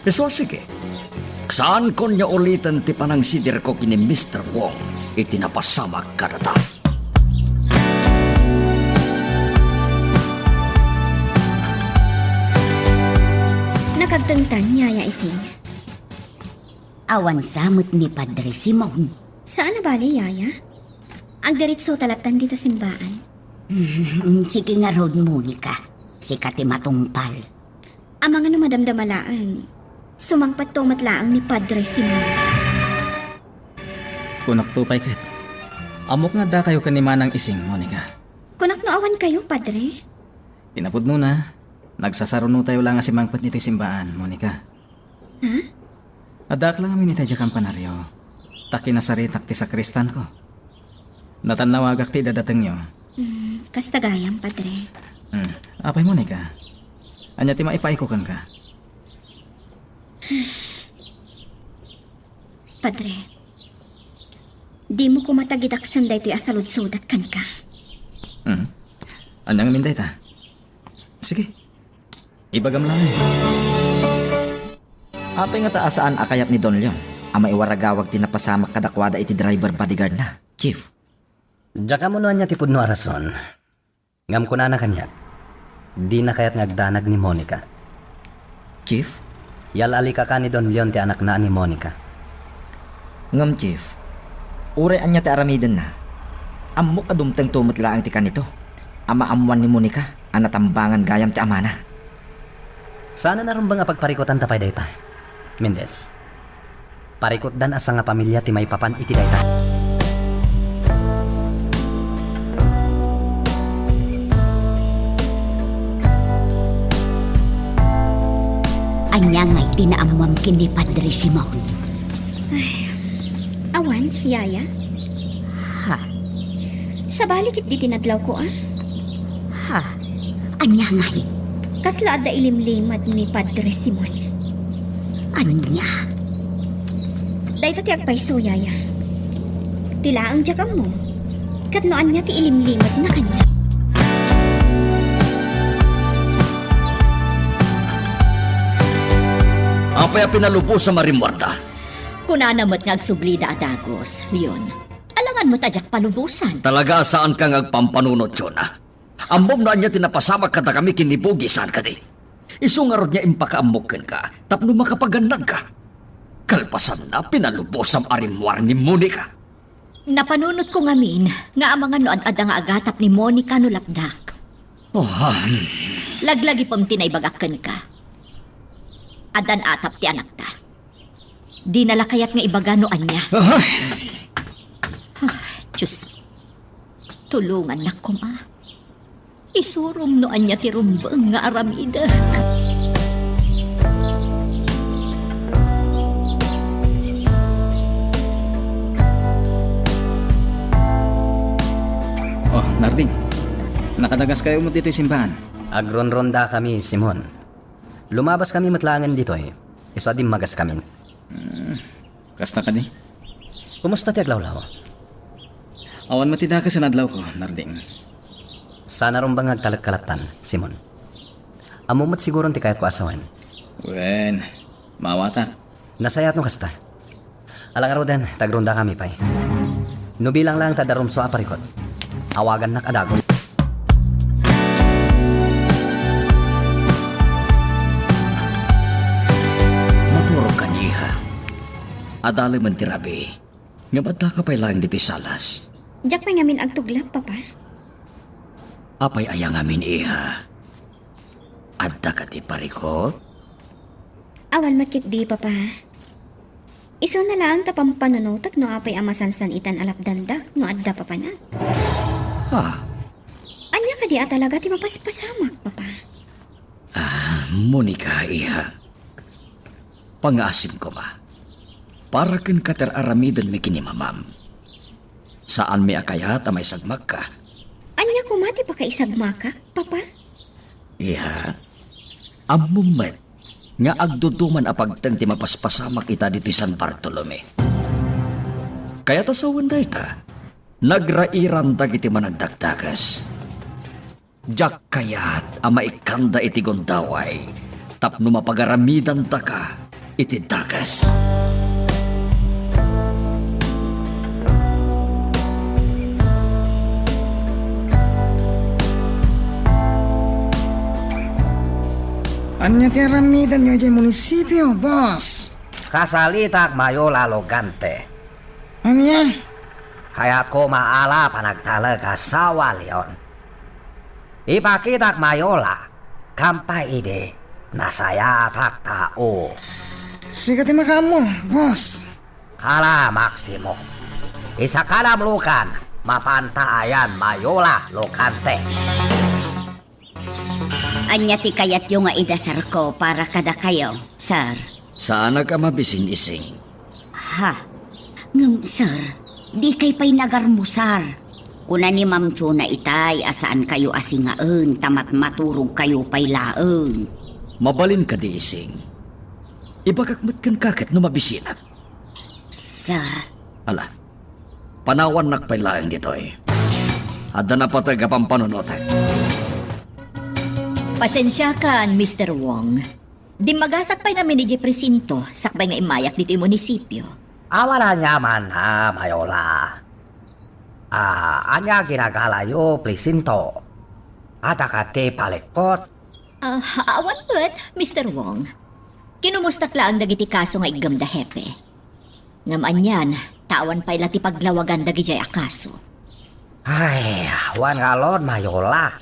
Isu a sige. Saankonyo uliten ti panangsiderko ken ni Mister Wong iti napasamak kadata. Nakagtengtan, Yaya Ising. Awan sa met ni Padre Simon. Saan a bale, Yaya. Agdiritsuta lattan dita simbaan. Sige ngarud, Monica. Sika ti matungpal. Amangan no madamdama laeng, sumangpatto met laeng ni Padre Simon. Kunakto pay ket, ammok nga addakayo ken ni Manang Ising, Monica. Kunak no awankayo, Padre. Ti napudnona, nagsasarunotayo laeng a simangpet ditoy simbaan, Monica. Ha? Addaak laeng ngamin iti kampanaryo, ta kinasaritak ti sakristanko. Natannawagak ti idadatengyo. Hmm, kasta gayam, Padre. Hmm. Apay, Monica, ania ti maipaayko kenka? Padre, dimo koma tagidaksen daytoy a saludsodat kenka. Hmm. Ania ngamin dayta? Sige. Ibagam laeng. Apay ngata a saan a kayat ni Don Leon a maiwaragawag ti napasamak kadakuada iti driver bodyguardna, Chief? Diak ammo no ania ti pudno a rason. Ngem kunana kaniak, dina kayat nga agdanag ni Monica. Chief? Yal-alikaka ni Don Leon ti anakna a ni Monica. Ngem, Chief, uray ania ti aramidenna, ammok a dumtengto met laeng ti kanito a maammoan ni Monica a natambangan gayam ti amana. Saanen a rumbeng a pagparikutanta pay dayta, Mendez. Parikutdan a sangapamilia ti maipapan iti dayta. Ania ngay ti naammoam ken ni Padre Simon? Ay, awan, Yaya. Ha? Sabali ketdi ti nadlawko, a? Ha? Ania ngay? Kasla adda ilimlimed ni Padre Simon. Ania? Dayta ti agpayso, Yaya. Ti laeng diak ammo, ket no ania ti ilimlimedna kaniak. Apay a pinalubosam a rimmuarda? Kunana met nga agsublida a dagus, Leon. Alangan met a diak palubosan. Talaga a saanka nga agpampanunot, Jonah. Ammom no ania ti napasamak kadakami ken ni Pogi, saan kadi? Isu ngarud nga impakaammok kenka tapno makapagannadka. Kalpasanna, pinalubosam a rimmuar ni Monica. Napanunotko ngamin nga amangan no ad-adda nga agatap ni Monica no lapdak. Oh, ah. Laglagipem ti naibagak kenka. Addan atap ti anakta. Dina la kayat nga ibaga no ania. Ah. Ah, Diyos, tulongannak koma. Isurom no ania ti rumbeng nga aramidek. Oh, Narding. Nakadagaskayo met ditoy simbaan. Agronrondakami, Simon. Lumabaskami met laengen ditoy. Isu a dimmagaskamin. Hmm. Kasta kadi? Kumusta ti aglawlaw? Awan met ti dakes a nadlawko, Narding. Saan a rumbeng nga agtalekka lattan, Simon. Ammom met siguron ti kayatko a sawen. Wen, maawatak. Nasayaat no kasta. Ala ngaruden, ta agrondakami pay. No bilang laeng ta adda rumsua a parikut, awagannak a dagus. Maturog kan, iha. Adalemen ti rabii. Ngem addaka pay laeng ditoy salas. Diak pay ngamin agtuglap, Papa. Apay aya ngamin, iha? Adda kadi parikut? Awan met ketdi, Papa. Isuna laeng ta pampanunotek no apay a masansan-itan a lapdandak no adda papanak. Ha? Ania Adi a talaga ti mapaspasamak, Papa. Ah, Monica, iha. Pangaasim koma. Para kenka ti ar-aramidenmi ken ni Mamam. Saanmi a kayat a maisagmakka. Ania koma ti pakaisagmakak, Papa? Iha, ammom met nga agduduman a pagteng ti mapaspasamak ita ditoy San Bartolome. Kayat a sawen dayta, nagrairan dagiti managdakdakes. Diak kayat a maikkanda iti gundaway tapno mapagaramidandaka iti dakes. Ania ti aramidenyo idiay munisipio, boss? Kasalitak, Mayola Logante. Ania? Kayatko maala panagtalek a sawa, Leon. Ipakitak, Mayola, kampay idi nasayaatak tao. Sika ti makaammo, boss. Hala, Maximo. Isakadam lukan, mapanta ayan, Mayola Logante. Ania ti kayatyo nga idasarko para kadakayo, sir? Saanak a mabisin, Ising. Ha? Ngem, sir, dikay pay nagarmusar. Kuna ni Ma'am Chona itay a saankayo a singaen ta matmaturogkayo pay laeng. Mabalin kadi, Ising. Ibagak met kenka ket no mabisinak. Sir. Ala, panawannak pay laeng ditoy. Adda napateg a pampanunotek. Pasensiakan, Mister Wong. Dimmagasak pay ngamin idiay presinto, sakbay nga immayak ditoy munisipio. Awan aniaman a, Mayola. Ah, ania ginagalayo, presinto? Adda kadi palikkut? Ah, awan met, Mister Wong. Kinumustak laeng dagiti kaso nga iggemda, Hepe. Ngem anian, ta awan pay la ti paglawagan dagidiay a kaso. Ay, awan ngarud, Mayola.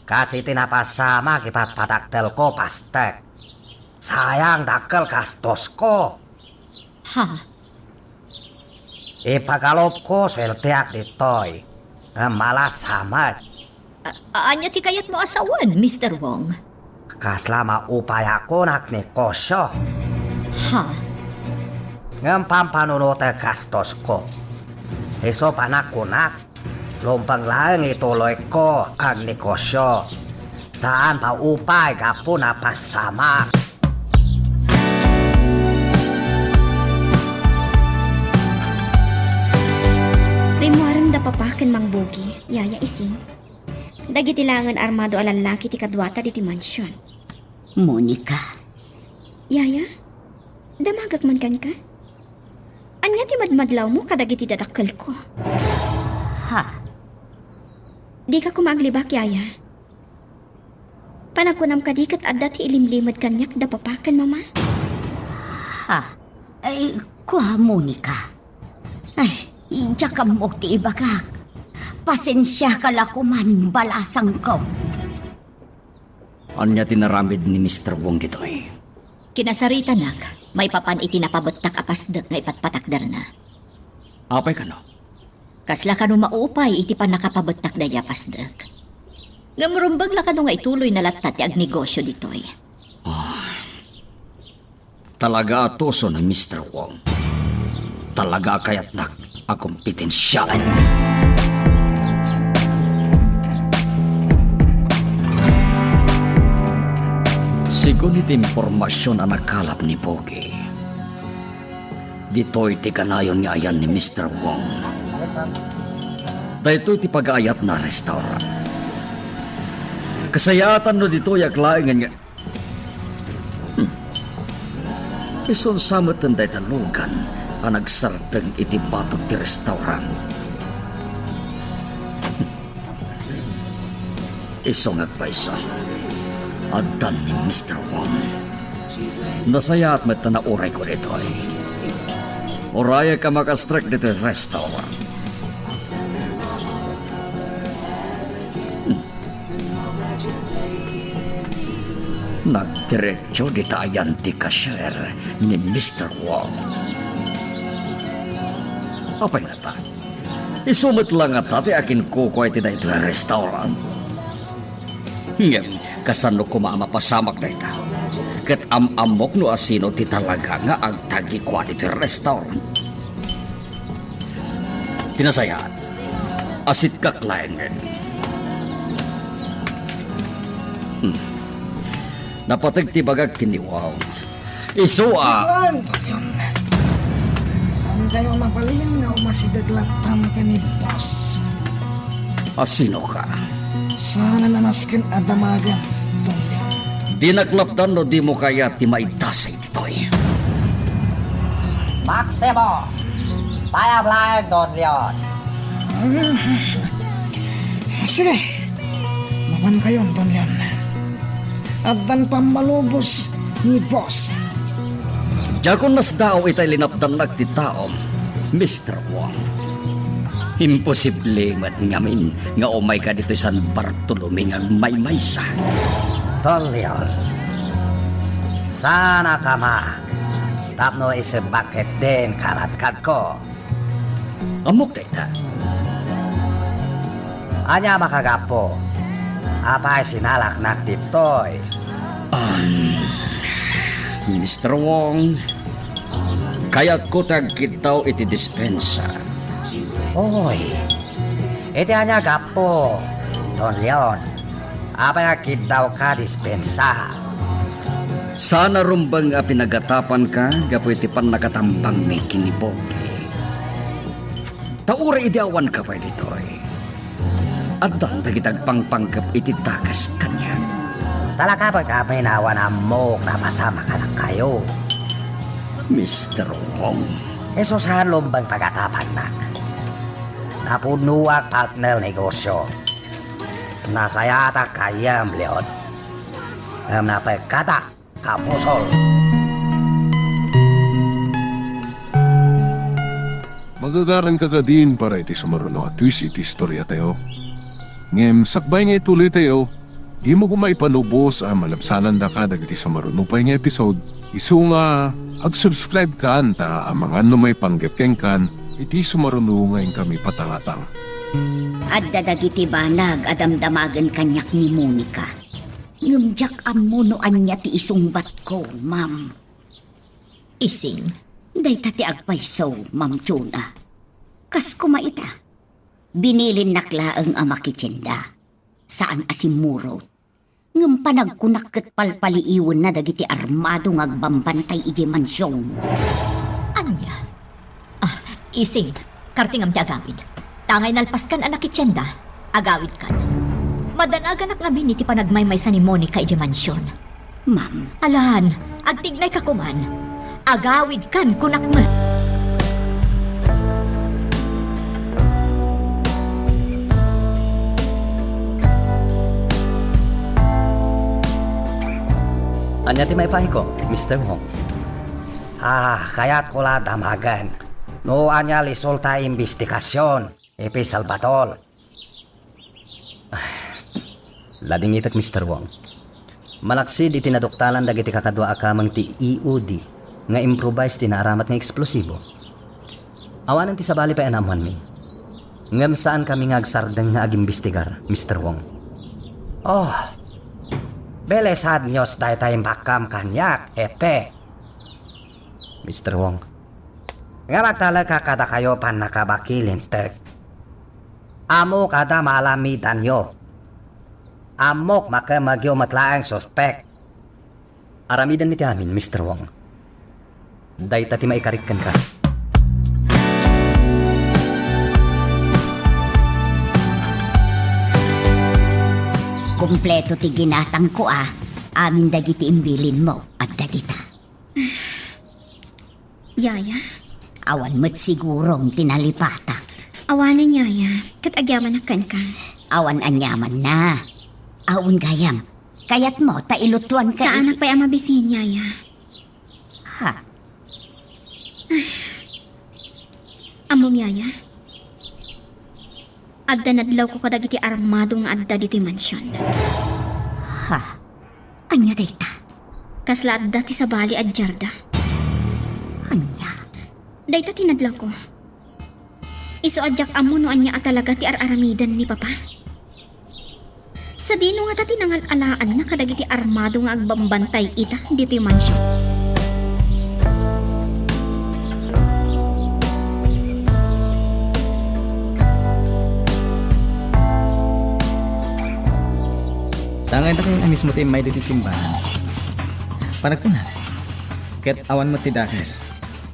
Kas iti napasamak ipatpatakdelko, pastek. Sayang dakkel gastosko. Ha? Ipagalupko suelteak ditoy, ngem malasa met. A-, ania ti kayatmo a sawen, Mister Wong? Kasla maupayakon agnegosio. Ha? Ngem pampanunotek gastosko. Isu panagkunak, lumpeng laeng ituloyko agnegosio. Saan paupay gapu napasamak. Rimmuaren da Papa ken Mang Bogi, Yaya Ising. Dagiti laengen armado a lallaki ti kaduata ditoy mansion. Monica. Yaya, damagek man kenka? Ania ti madmadlawmo kadagiti dadakkelko? Ha? Dika koma aglibak, Yaya. Panagkunam kadi ket adda ti ilimlimed kaniak da Papa ken Mama? Ha? Ay, kua, Monica. Ay, diak ammok ti ibagak. Pasensiaka la koman, balasangko. Ania ti naramid ni Mister Wong ditoy? Kinasaritanak, maipapan iti napabettak a pasdek nga ipatpatakderna. Apay kano? Kasla kano maupay iti pannakapabettak daydi a pasdek. Ngem rumbeng la kano nga ituloyna latta ti agnegosio ditoy. Ah. Talaga a tuso ni Mister Wong. Talaga a kayatnak a kompetensiaen. Segun iti impormasion a nakalap ni Pogi, ditoy ti kanayon nga ayan ni Mister Wong. Daytoy ti pagaayatna a restaurant. Kasayaatan no ditoyak laengen nga Hmm. Isunsa met dayta lugan a nagsardeng iti batok ti restaurant. Isu nga agpayso, addan ni Mister Wong. Nasayaat met ta naurayko ditoy. Urayek a makastrek ditoy restaurant. Hmm. Nagdiretso dita ayan ti cashier ni Mister Wong. Apay ngata? Isu met la ngata ti akinkukua iti daytoy a restaurant? Ngem kasano koma a mapasamak dayta? Ket am-ammok no asino ti talaga nga agtagi kua ditoy restaurant. Ti nasayaat, asitkak laengen. Hmm. Napateg ti bagak ken ni Wong. Isu a Don Leon, Don Leon. Saan kayo mabalin nga umasideg latta ken ni boss? Asino ka? Saan a nasken a damagen, Don Leon? Dinak lapdan no dimo kayat ti maidasay ditoy. Maximo! Payam laeng, Don Leon. Sige, mapan kayon, Don Leon. Addan pammalubos ni boss. Diakon nasdaaw itay linapdannak ti taom, Mister Wong. Imposible met ngamin nga umayka ditoy San Bartolome nga agmaymaysa. Don Leon, saan a kama tapno isebbak ketdin kaladkadko. Ammok dayta. Ania makagapu? Apay sinalaknak ditoy? Um, Mister Wong, kayatko ti agkiddaw iti dispensa. Oy, iti ania gapu, Don Leon? Apay agkiddawka dispensa? Saan a rumbeng a pinagatapanka gapu iti pannakatambangmi ken ni Pogi. Ta uray idi awanka pay ditoy, addan dagiti agpangpanggep iti dakes kaniak. Talaga pay kami nga awan ammok a mapasamak kadakayo, Mister Wong. Isu saan rumbeng pagatapannak. Napunoak partner negosyo. Nasayaatak kayam, Leon. Ngem napekkatak, kapusol. Magagaranka kadin para iti sumaruno a twist iti istoriatayo. Ngem sakbay nga ituloytayo, dimo koma ipanubos a malabsanandaka dagiti sumaruno pay nga episode, isu nga ag-subscribe kan ta amangan no maipanggep kenkan iti sumaruno nga inkami patangatang. Adda dagiti banag a damdamagen kaniak ni Monica. Ngem diak ammo no ania ti isungbatko, ma'am. Ising, dayta ti agpayso, Ma'am Chona. Kas koma ita, binilinnak laeng a makitienda. Saan a simmurot. Ngem panagkunak ket palpaliiwenna dagiti armado nga agbambantay idiay mansion. Ania? Ah, Ising, kartingam ti agawid. Tangay nalpaskan a nakitienda, agawidkan. Madanaganak ngamin iti panagmaymaysa ni Monica idiay mansion. Ma'am. Alan, agtignayka koman. Agawidkan, kunak met. Ania ti maipahiko, Mister Wong? Ah, kayatko la damagen no ania resulta imbestigasion, Epi Salvador. Ladingitek, Mister Wong. Malaksid iti naduktalan dagiti kakadua a kameng ti E O D nga improvise ti naaramat nga eksplosibo. Awanen ti sabali pay a naammoanmi. Ngem saankami nga agsardeng nga agimbestigar, Mister Wong. Oh, bele sad news dayta imbakkam kaniak, Epe. Mister Wong. Ngem agtalek kadakayo pannakabaki, Linteg. Ammok a maalamidanyo. Ammok makemmegyo met laeng suspek. Aramiden ti amin, Mister Wong. Dayta ti maikarik kenka. Kompleto ti ginatangko a. Amin dagiti imbilinmo, adda dita. Yaya? Awan met sigurong ti nalipatak. Awanen, Yaya. Ket agyamanak kenka. Awan aniamanna. Awan gayam. Kayatmo ta ilutuanka iti... Saanak pay a mabisin, Yaya. Ha? Ammom, Yaya? Adda nadlawko kadagiti armado nga adda ditoy mansion. Ha? Ania dayta? Kasla adda ti sabali a diarda. Ania? Dayta ti nadlawko. Isu a diak ammo no ania a talaga ti ar-aramiden ni Papa. Sadino ngata ti nangal-alaanna kadagiti armado nga agbambantay ita ditoy mansion? Tangay dakayo a mismo ti immay ditoy simbahan. Panagkuna, ket awan met ti dakes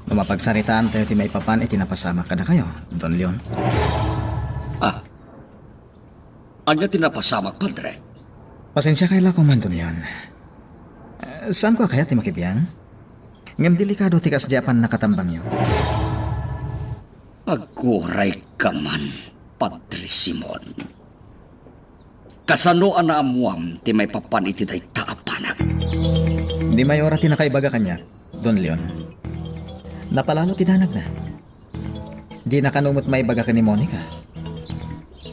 no mapagsaritaantayo ti maipapan iti napasamak kadakayo, Don Leon. Ah, ania ti napasamak, Padre? Pasensiakay la koma, Don Leon. Eh, saanko a kayat ti makibiang? Ngem delikado ti kasdi a pannakatambangyo. Agurayka man, Padre Simon. Kasano a naammuam ti maipapan iti dayta a banag? Ni Mayora ti nakaibaga kaniak, Don Leon. Napalalo ti danagna. Dina kano met maibaga ken ni Monica.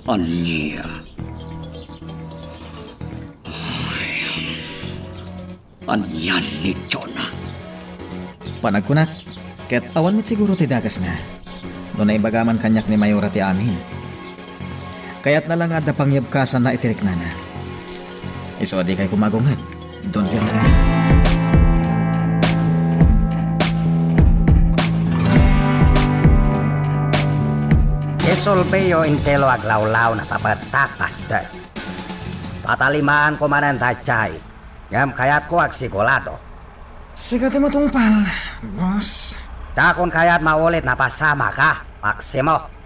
Ania? Anian ni Jonah? Panagkunak, ket awan met siguro ti dakesna no naibaga man kaniak ni Mayora ti amin. Kayatna la nga adda pangyebkasanna iti riknana. Isu a dikay koma agunged, Don Leon. Isulpiyo intelo aglawlaw na papagtapas, Dad. Patalimaanko manen daydiay, ngem kayatko agsigurado. Sika ti matungpal, boss. Dakon kayat maulit napasamak, Maximo.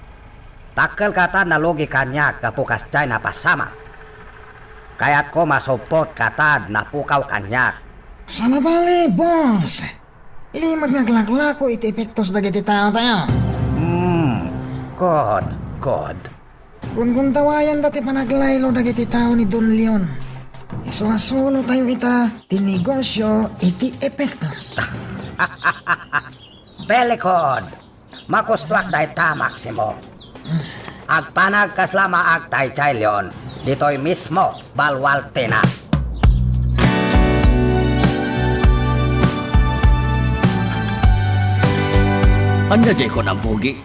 Dakkel katan nalugi kaniak gapu kasdiay napasamak. Kayatko masupot katan napukaw kaniak. Saan a bali, boss. Limed nga aglaklako iti epektos dagiti taotayo. Hmm, good, good. Gunggundawayanda ti panaglaylo dagiti tao ni Don Leon. Isurasulotayo ita ti negosio iti epektos. Pelikod! Makustuak dayta, Maximo. Agpanag kasla maag daydiay Leon, ditoy mismo, balwaltina. Ania diay kunam, Pogi?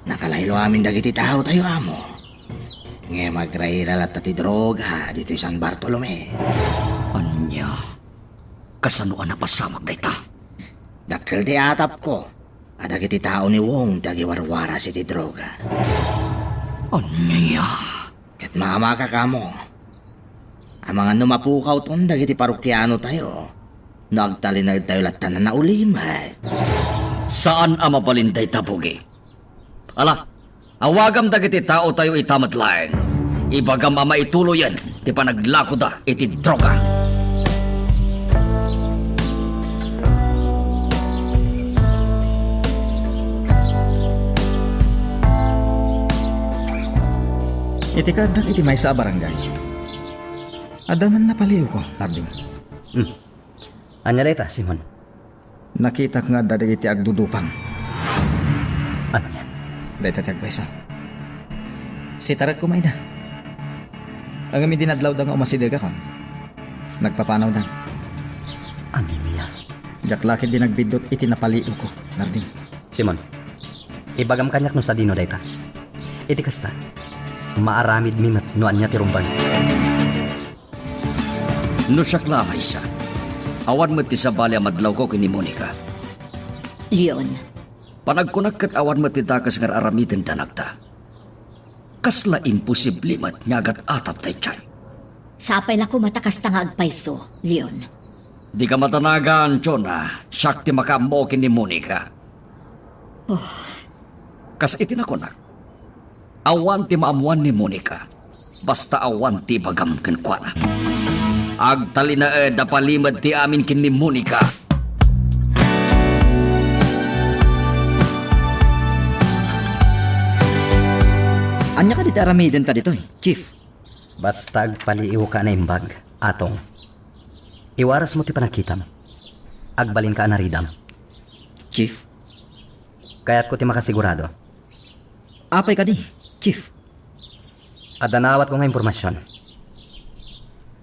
Nakalaylo amin dagiti taotayo, amo. Ngem agraira latta ti droga ditoy San Bartolome. Ania? Kasano a napasamak dayta? Dakkel ti atapko a dagiti tao ni Wong ti agiwarwaras iti droga. Ania? Ket maamakak, amo, amangan no mapukawton dagiti parokianotayo no agtalinaedtayo latta a naulimek. Saan a mabalin dayta, Pogi. Ala, awagam dagiti taotayo ita met laeng. Ibagam a maituloyen ti panaglakoda iti droga. Iti kaaddak iti maysa a barangay, adda man napaliiwko, Narding. Hmm. Ania dayta, Simon? Nakitak nga adda dagiti agdudupang. Ania? Dayta ti agpayso. Sitarekko koma ida. Ngem idi nadlawda nga umasidegakon, nagpapanawdan. Ania? Diak la ketdi nagbiddut iti napaliiwko, Narding. Simon, ibagam kaniak no sadino dayta. Iti kasta, maaramidmi met no ania ti rumbeng. No siak la a maysa, awan met ti sabali a madlawko ken ni Monica. Leon. Panagkunak ket awan met ti dakes nga ar-aramiden danagda. Kasla imposible met nga agat-atap daydiay. Sapay la koma ta kasta nga agpayso, Leon. Dika madanagan, Jonah. Siak ti makaammo ken ni Monica. Oh. Kas iti nakunak, awan ti maammuan ni Monica, basta awan ti ibagam kenkuana. Agtalinaed a palimed ti amin ken ni Monica. Ania kadi ti aramidenta ditoy, Chief? Basta agpaliiwka a naimbag, Atong. Iwarasmo ti panagkitam. Agbalinka a naridam. Chief? Kayatko ti makasigurado. Apay kadi, Chief? Adda naawatko nga impormasion.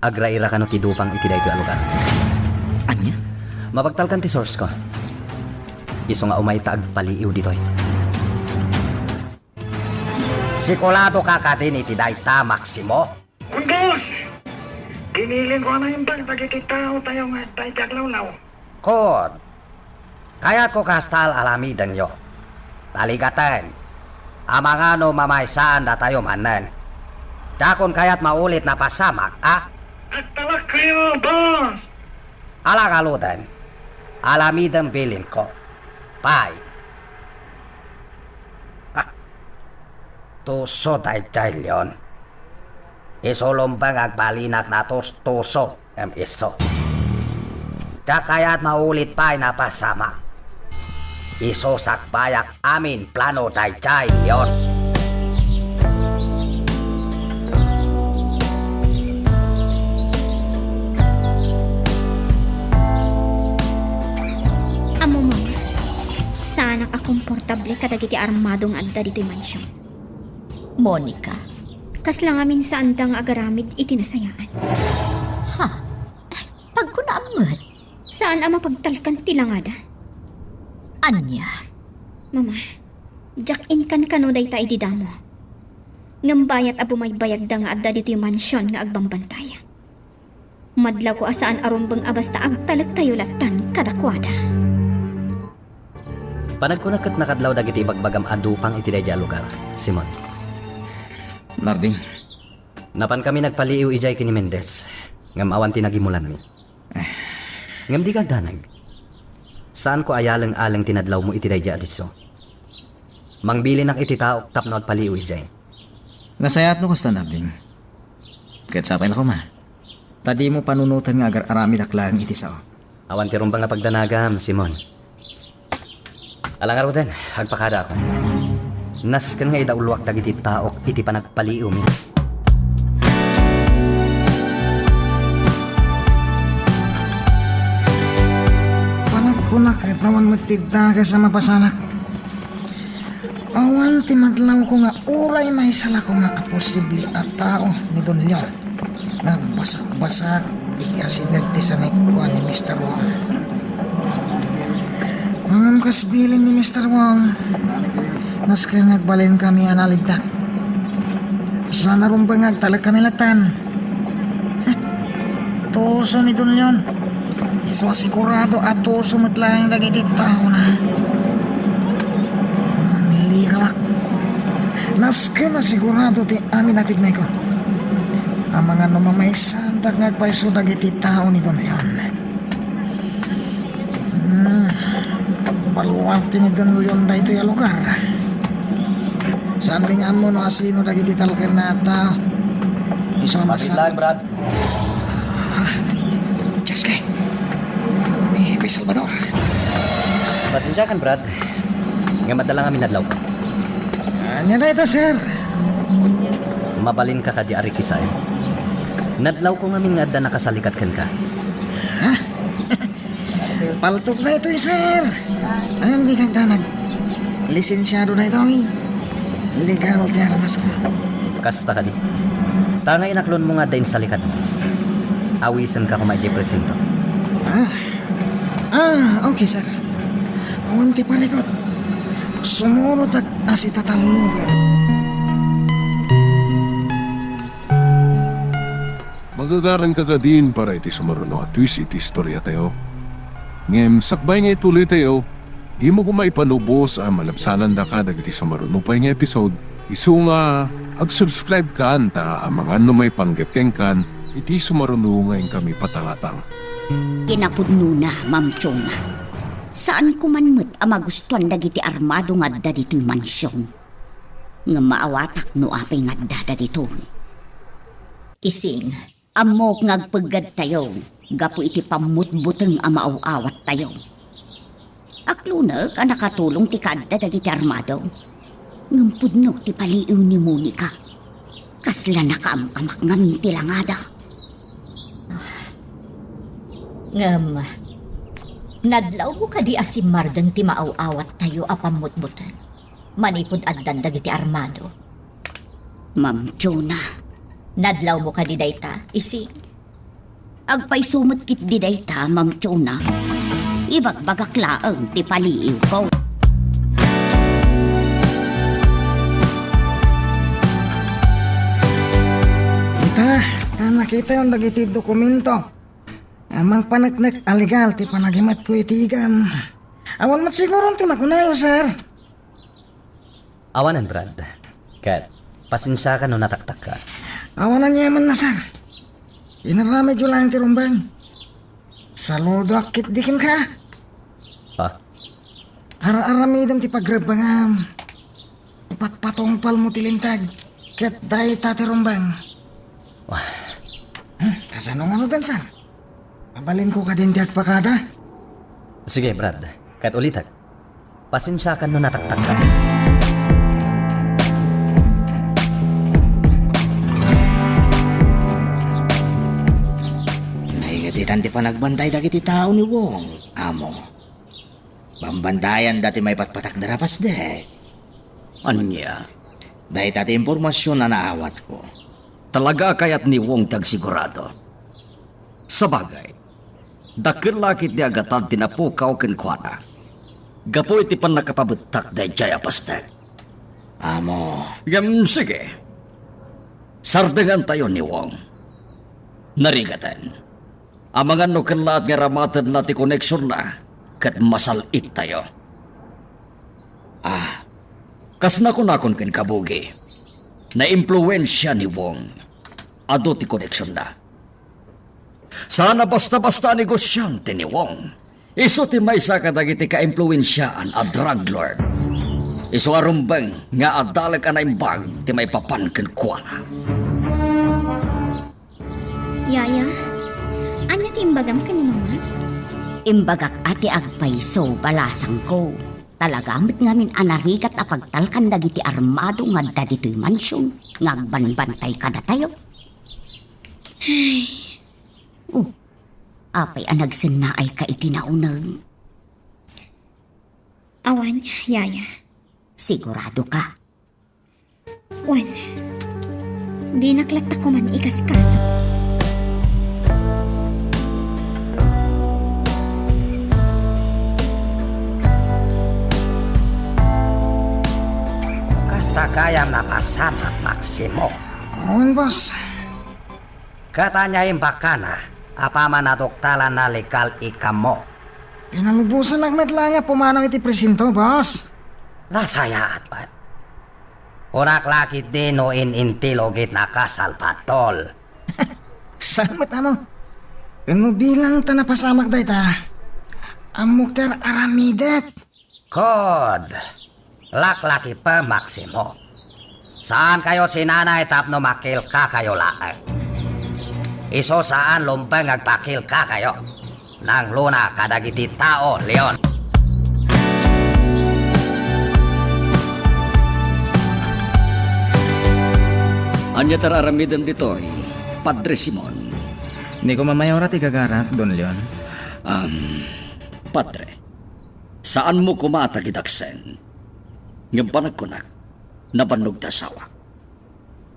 Agraira kano ti dupang iti daytoy a lugar. Ania? Mabagtalkan ti source ko. Isu nga umay ta agpaliiw ditoy. Siguradoka kadin iti dayta, Maximo? Boss! Binilinko a naimbag dagiti taotayo nga adda iti aglawlaw. Kon, kayatko kasta a alamidenyo. Taligaten, amangan no mamaysaandatayo manen. Dakon kayat maulit a napasamak, a? Agtalekkayo, boss! Ala ngaruden, alamidem bilinko. Pay. Ah, tuso daydiay leon. Isu lumbeng agbalinak a tustuso ngem isu. Diak kayat maulit pay a napasamak. Isu sakbayak amin plano daydiay leon. Ammom, saanak a komportable kadagiti armado nga adda ditoy mansion. Monica. Kasla ngamin saanda nga agaramid iti nasayaan. Ha? Pagkunam met? Saan a mapagtalkan ti langada. Ania? Mama, diak inkankano dayta idi damo. Ngem bayat a bumaybayagda nga adda ditoy mansion nga agbambantay. Madlawko a saan a rumbeng a basta agtalektayo lattan kadakuada. Panagkunak ket nakadlaw dagiti ibagbagam a dupang iti daydiay a lugar, Simon. Narding. Napankami nagpaliiw idiay ken ni Mendez, ngem awan ti nagimulanmi. Eh. Ngem dika agdanag. Saanko a yaleng-aleng ti nadlawmo iti daydiay a disso. Mangbilinak iti taok tapno agpaliiw idiay. Nasayaat no kasta, Narding. Ket sapay la koma. Ta dimo panunoten nga agar-aramidak laeng iti sao. Awan ti rumbeng a pagdanagam, Simon. Ala ngaruden, agpakadaakon. Nasken nga idauloak dagiti taok iti panagpaliiwmi. Panagkunak ket awan met ti dagas a mapasamak. Awan ti madlawko nga uray maysa la koma a posible a tao ni Don Leon nga agbasakbasak iti asideg ti sanikua ni Mister Wong. Ngem kas bilin ni Mister Wong, nasken nga agbalinkami a nalibdak. Saan a rumbeng nga agtalekkami lattan. Tuso ni Don Leon. Isu a sigurado a tuso met laeng dagiti taona. Manglikawak. Nasken a sigurado ti amin a tignayko. Amangan no mamaysaandak nga agpayso dagiti tao ni Don Leon. Hmm. Baluarte ni Don Leon daytoy a lugar. Saan mi nga ammo no asino dagiti talkenna a tao. Isu a Mapit masan- laeng, Brad. Ah, Diyos ko. Ni Hepe Salvador. Pasensiakan, Brad. Ngem adda la ngamin nadlawko. Ania dayta, sir? Mabalinka kadi a rikisaem? Nadlawko ngamin nga adda nakasalikat kenka. Ha? Paltok daytoy, sir. Ngem dika agdanag. Lisensiado daytoy. Legal ti armasko. Kasta kadi. Ta nga inaklonmo nga adda insalikatmo, awisenka koma idiay presinto. Ah. Ah, okay, sir. Awan ti parikut. Sumurotak a sitatallogen. Magagaranka kadin para iti sumaruno a twist iti istoriatayo. Ngem sakbay nga ituloytayo, dimo koma ipanubos a malabsanandaka dagiti sumaruno pay nga episode, isu nga ag-subscribe kan ta amangan no maipanggep kenkan iti sumaruno nga inkami patangatang. Kinapudnona, Ma'am Chona, saanko man met a magustuan dagiti armado nga adda ditoy mansion. Ngem maawatak no apay nga adda dagitoy. Ising, ammok nga agpeggadtayo gapu iti pammutbuteng a maaw-awattayo. Aklonek a nakatulong ti kaadda dagiti armado. Ngem pudno ti paliiw ni Monica. Kasla nakaam-amak ngamin ti langada. Ngem, nadlawmo kadi a simmardeng ti maaw-awattayo a pammutbuteng? Manipud addan dagiti armado. Ma'am Chona. Nadlawmo kadi dayta, Ising? Agpayso met ketdi dayta, Ma'am Chona. Ibagbagak laeng ti paliiwko. Ita, Nakitayon dagiti dokumento. Mangpaneknek a legal ti panagimetko iti igam. Awan met siguron ti makunayo, sir. Awanen, Brad. Ket, pasensiakan no nataktakka. Awan aniamanna, sir. Inaramidyo laeng ti rumbeng. Saludoak ketdi kenka. Ah? Ar-aramidem ti pagrebbengam. Ipatpatungpalmo ti linteg. Ket dayta ti rumbeng. Wah. Hmm, kasano ngaruden, sir? Mabalinko kadin ti agpakada? Sige, Brad. Ket ulitek. Pasensiakan no nataktakka. Naigatitan ti panagbantay dagiti tao ni Wong, amo. Bambantayanda ti maipatpatakder a pasdek. Ania? Dayta ti impormasion a naawatko. Talaga a kayat ni Wong ti agsigurado. Sabagay, dakkel la ketdi a gatad ti napukaw kenkuana gapu iti pannakapabettak daydiay a pasdek. Amo. Ngem sige, sardengantayo ni Wong. Narigaten. Amangan no kellaat nga ramatenna ti koneksionna ket masal-ittayo. Ah, kas nakunakon kenka, Bugi, naimpluensia ni Wong. Adu ti koneksionna. Saan a basta-basta a negosiante ni Wong. Isu ti maysa kadagiti kaimpluensiaan a drug lord. Isu a rumbeng nga adalek a naimbag ti maipapan kenkuana. Yaya, ania ti imbagam ken ni Mama? Imbagak a ti agpayso, balasangko. Talaga met ngamin a narigat a pagtalkan dagiti armado nga adda ditoy mansion nga agbanbantay kadatayo. Ay. Oh, apay a nagsennaayka iti nauneg? Awan, Yaya. Siguradoka? Wen, dinak latta koman ikaskaso. Kasta gayam napasamak, Maximo. Wen, boss. Ket ania imbagana, apaman a duktalanna legal ikammo? Pinalubosanak met laeng a pumanaw iti presinto, boss. Nasayaat met. Kunak la ketdi no in-intilog iti nakasal, Patol. Saan met, Amo? Ken no bilang ta napasamak dayta, ammok ti ar-aramidek. Kod, laklaki pa, Maximo. Saankayo sinanay tapno makilkakayo laeng. Isu saan lumbeng agpakilkakayo. Nangluna kadagiti tao, Leon. Ania ti ar-aramidem ditoy, Padre Simon? Ni koma mayora ti gagarak, Don Leon. Um, Padre, saanmo koma a tagidaksen. Ngem panagkunak, nabannog ti asawak.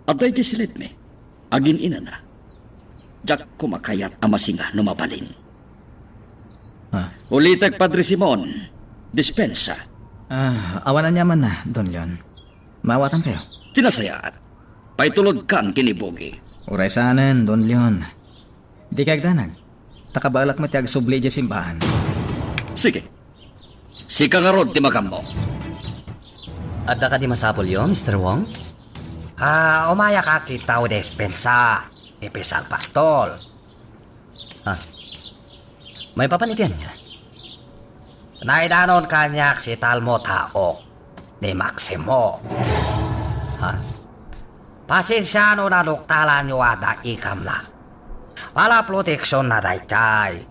Adda idiay silipmi, agin-inana. Diak koma kayat a masinga no mabalin. Ah. Ulitek, Padre Simon, dispensa. Ah, awan aniamanna, Don Leon. Maawatankayo. Ti nasayaat, paitulodkan ken ni Bugi. Uray saanen, Don Leon. Dika agdanag. Ta kabaelak met ti agsubli idiay simbahan. Sige. Sika ngarud ti magammo. Adda kadi masapulyo, Mister Wong? Ah, umayak a kitaw despensa, Ipisagpatol. Ah. Maipapan iti ania? Naidanon kaniak si Talmo Taok ni Maximo. Ha? Pasensia no naduktalanyo a daikamna. Wala proteksionna daydiay.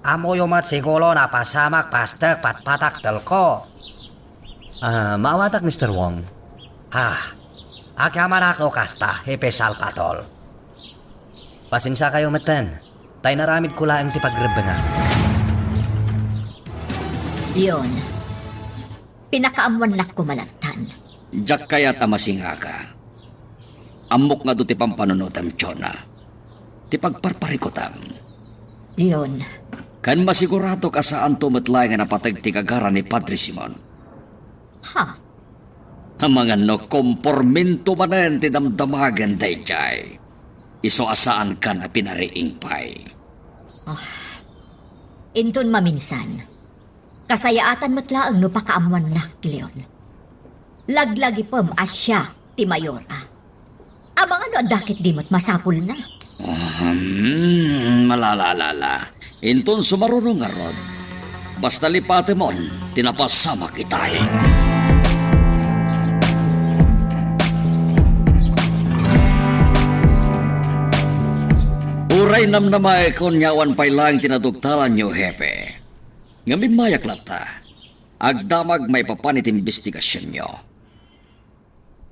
Ammoyo met siguro napasamak pastek patpatakdelko. Ah, maawatak, Mister Wong. Ah, agyamanak no kasta, Hepe Salvador. Pasensiakayo metten, ta inaramidko laeng ti pagrebbengak. Leon, pinakaammoannak koma lattan. Diak kayat a masingaka. Ammok nga adu ti pampanunotem, Jonah. Ti pagparparikutam. Leon. Ken masiguradok a saanto met laeng a napateg ti gagara ni Padre Simon. Ha? Amangan no kompormento manen ti damdamagen daydiay. Isu a saankan a pinariing pay. Ah, inton maminsan, kasayaatan met laeng no pakaammoannak, Leon. Laglagipem a siak ti mayor a. Amangan no adda ketdi met masapulna. Ahem, malalalala. Inton sumaruno ngarud, basta lipatemon ti napasamak itay. Uray namnamaekon nga awan pay laeng ti naduktalanyo, Hepe. Ngem immayak latta, agdamag maipapan iti imbestigasionyo.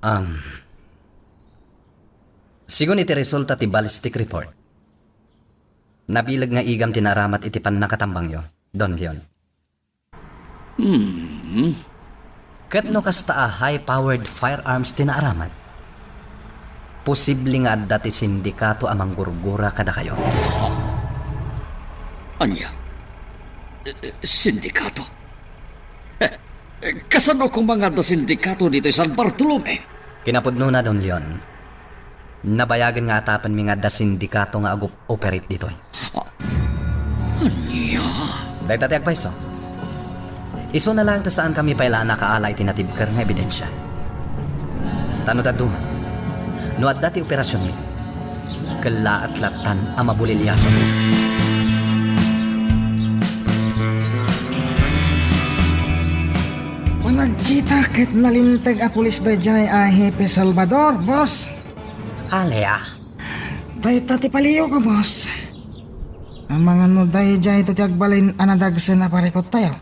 Um, Sigun iti resulta ti ballistic report, nabileg nga igam ti naaramat iti pannakatambangyo, Don Leon. Hmm. Ket no kasta a high-powered firearms ti naaramat, posible nga adda ti sindikato a manggurgura kadakayo. Ania? Eh, eh, sindikato? Eh, kasano koma nga adda sindikato ditoy San Bartolome? Kinapudnona, Don Leon, nabayagen nga atapenmi nga adda sindikato nga agup-operate ditoy. Ah, ania? Dayta ti agpayso. Isuna laeng ta saankami pay la a nakaala iti natibker nga ebidensia. Ta no dadduma, no adda ti operasionmi, kellaat lattan a mabuliliaso. Panagkita ket nalinteg a pulis daydiay a Hepe Salvador, boss. Alia? Dayta ti palio ko, boss. Amangan no daydiay ti agbalin a nadagsen a parikut tayo.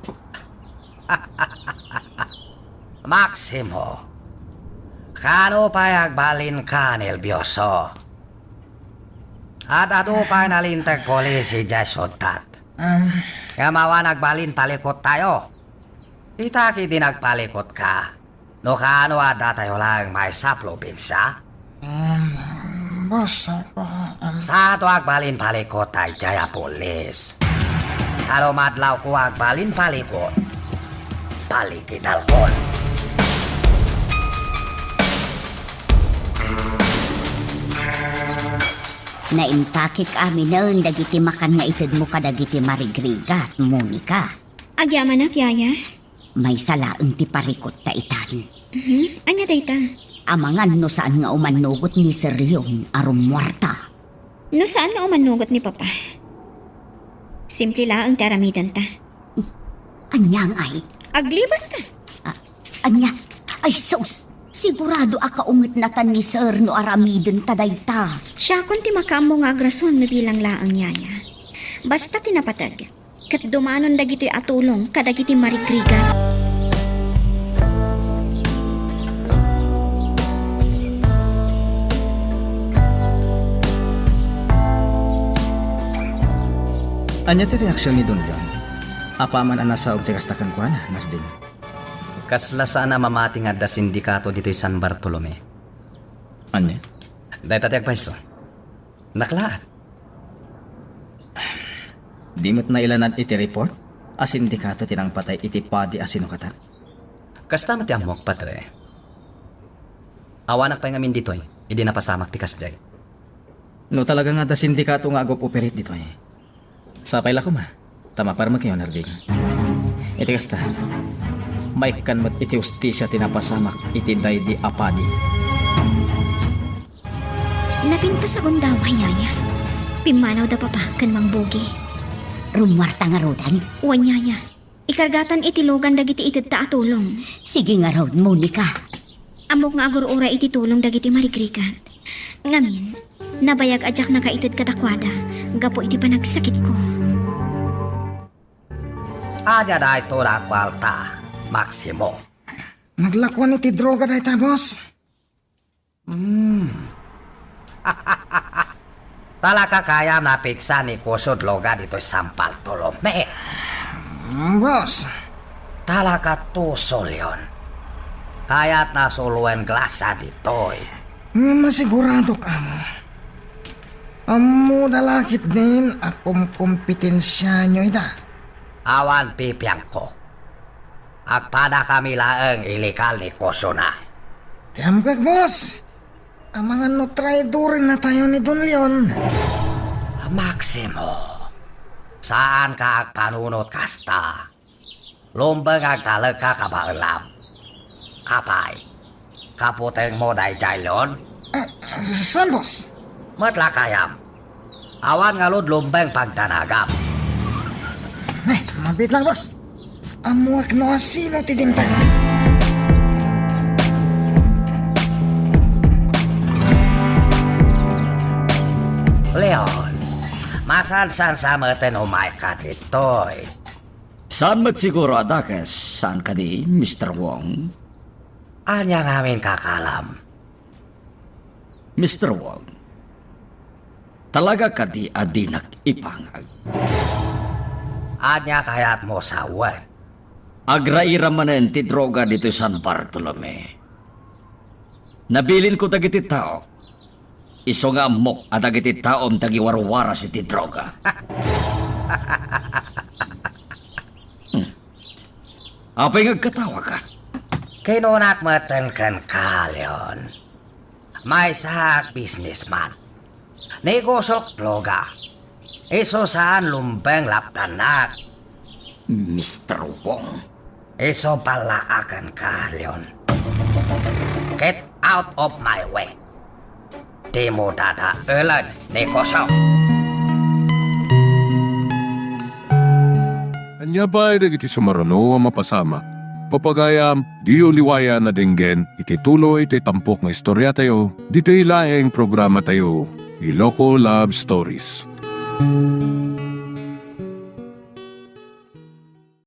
Maximo, kaano pay agbalinka nerbiyoso? Ad-adu pay nalinteg pulis idiay siudtat. Ah. Ngem awan agbalin palikut tayo. Ita ketdi nagpalikut ka. No kaano a datayo laeng maysa a probinsia? Um, boss, ako, ah, Saan to agbalin palikut daydiay a pulis? Ta no madlawko agbalin palikut, palikitalkon. Naimpakek aminen dagiti makan nga itedmo kadagiti marigrigat, Monica. Agyamanak, Yaya. Maysa laeng ti parikut ta itan. Mhm. Ania dayta? Amangan no saan nga umannugot ni Sir Leon a rummuarta. No saan nga umannugot ni Papa? Simple laeng ti aramidenta. Ania ngay? Aglibasta. Ah, ania? Ay, sus! Sigurado a kaungetnatan ni Sir no aramidenta dayta. Siakon ti makaammo nga agrason no bilang laeng, Yaya. Basta ti napateg, ket dumanon dagitoy a tulong kadagiti marigrigat. Ania ti reaksion ni Don Leon? Apaman a nasaom ti kasta kenkuana, Nardin? Kasla saan a mamati nga adda sindikato ditoy San Bartolome. Ania? Dayta ti agpayso. Naklaat. Di met nailanad iti report a sindikato ti nangpatay iti padi a sinukatak? Kasta met ti ammok, Padre. Awanak pay ngamin ditoy, idi napasamak ti kasdiay. No talaga nga adda sindikato nga agup-operate ditoy, sapay la koma ta maparmekyo, Nardin. Iti kasta, maikkan met iti hustisia ti napasamak iti daydi a padi. Napintas a gundaway, Yaya. Pimmanaw da Papa ken Mang Bogi. Rummuarta ngaruden? Wen, Yaya. Ikargatan iti lugan dagiti itedta a tulong. Sige ngarud, Monica. Ammok nga agur-uray iti tulong dagiti marigrigat. Ngamin, nabayag a diak nakaited kadakuada gapu iti panagsakitko. Ania daytoy a kuarta, Maximo? Naglakuan iti droga dayta, boss. Hmm. Talaka kayam napigsa ni Kusod Loga ditoy San Bartolome. Mm, boss. Talaka tuso, Leon. Kayat na suloen glasa ditoy. Nga masiguradok, amo. Ammo da lakit din a kumkumpetensianyo ida. Awan pipiangko. Agpadakami laeng ilikal ni Kusona. Ti amkek, boss. Amangan no traidoren natayo ni Don Leon. Maximo, saanka agpanunot kasta. Lumbeng agtalekka kabaelam. Apay, kaputengmo daydiay Leon? Ah, saan, boss? Met lakayam. Awan ngarud lumbeng pagdanagam. Eh, mabiit lang, boss. Ammoak no asino ti dimteng. Leon, masansan sa meten umayka ditoy. Saan met siguro a dakes, saan kadi, Mister Wong? Ania ngamin kakalam? Mister Wong, talaga kadi a dinak ipangag? Ania kayatmo sawen? Agraira manen ti droga ditoy San Bartolome. Nabilinko dagiti tao. Isu nga ammok a dagiti taom dagiwarwaras iti droga. Hmm. Apay nga agkatawaka? Kinunak metten kenka, Leon. Maysaak businessman. Negosok droga. Isu saan lumbeng laptannak. Mister Wong. Isu pallaakenka, Leon. Get out of my way. Dimo dadaelen, negosyo. Ania pay dagiti sumaruno a mapasamak? Pagayam, diyo liwayan a denggen iti tuloy ti tampok nga istoriatayo, ditoy laeng programatayo, Iloko Love Stories.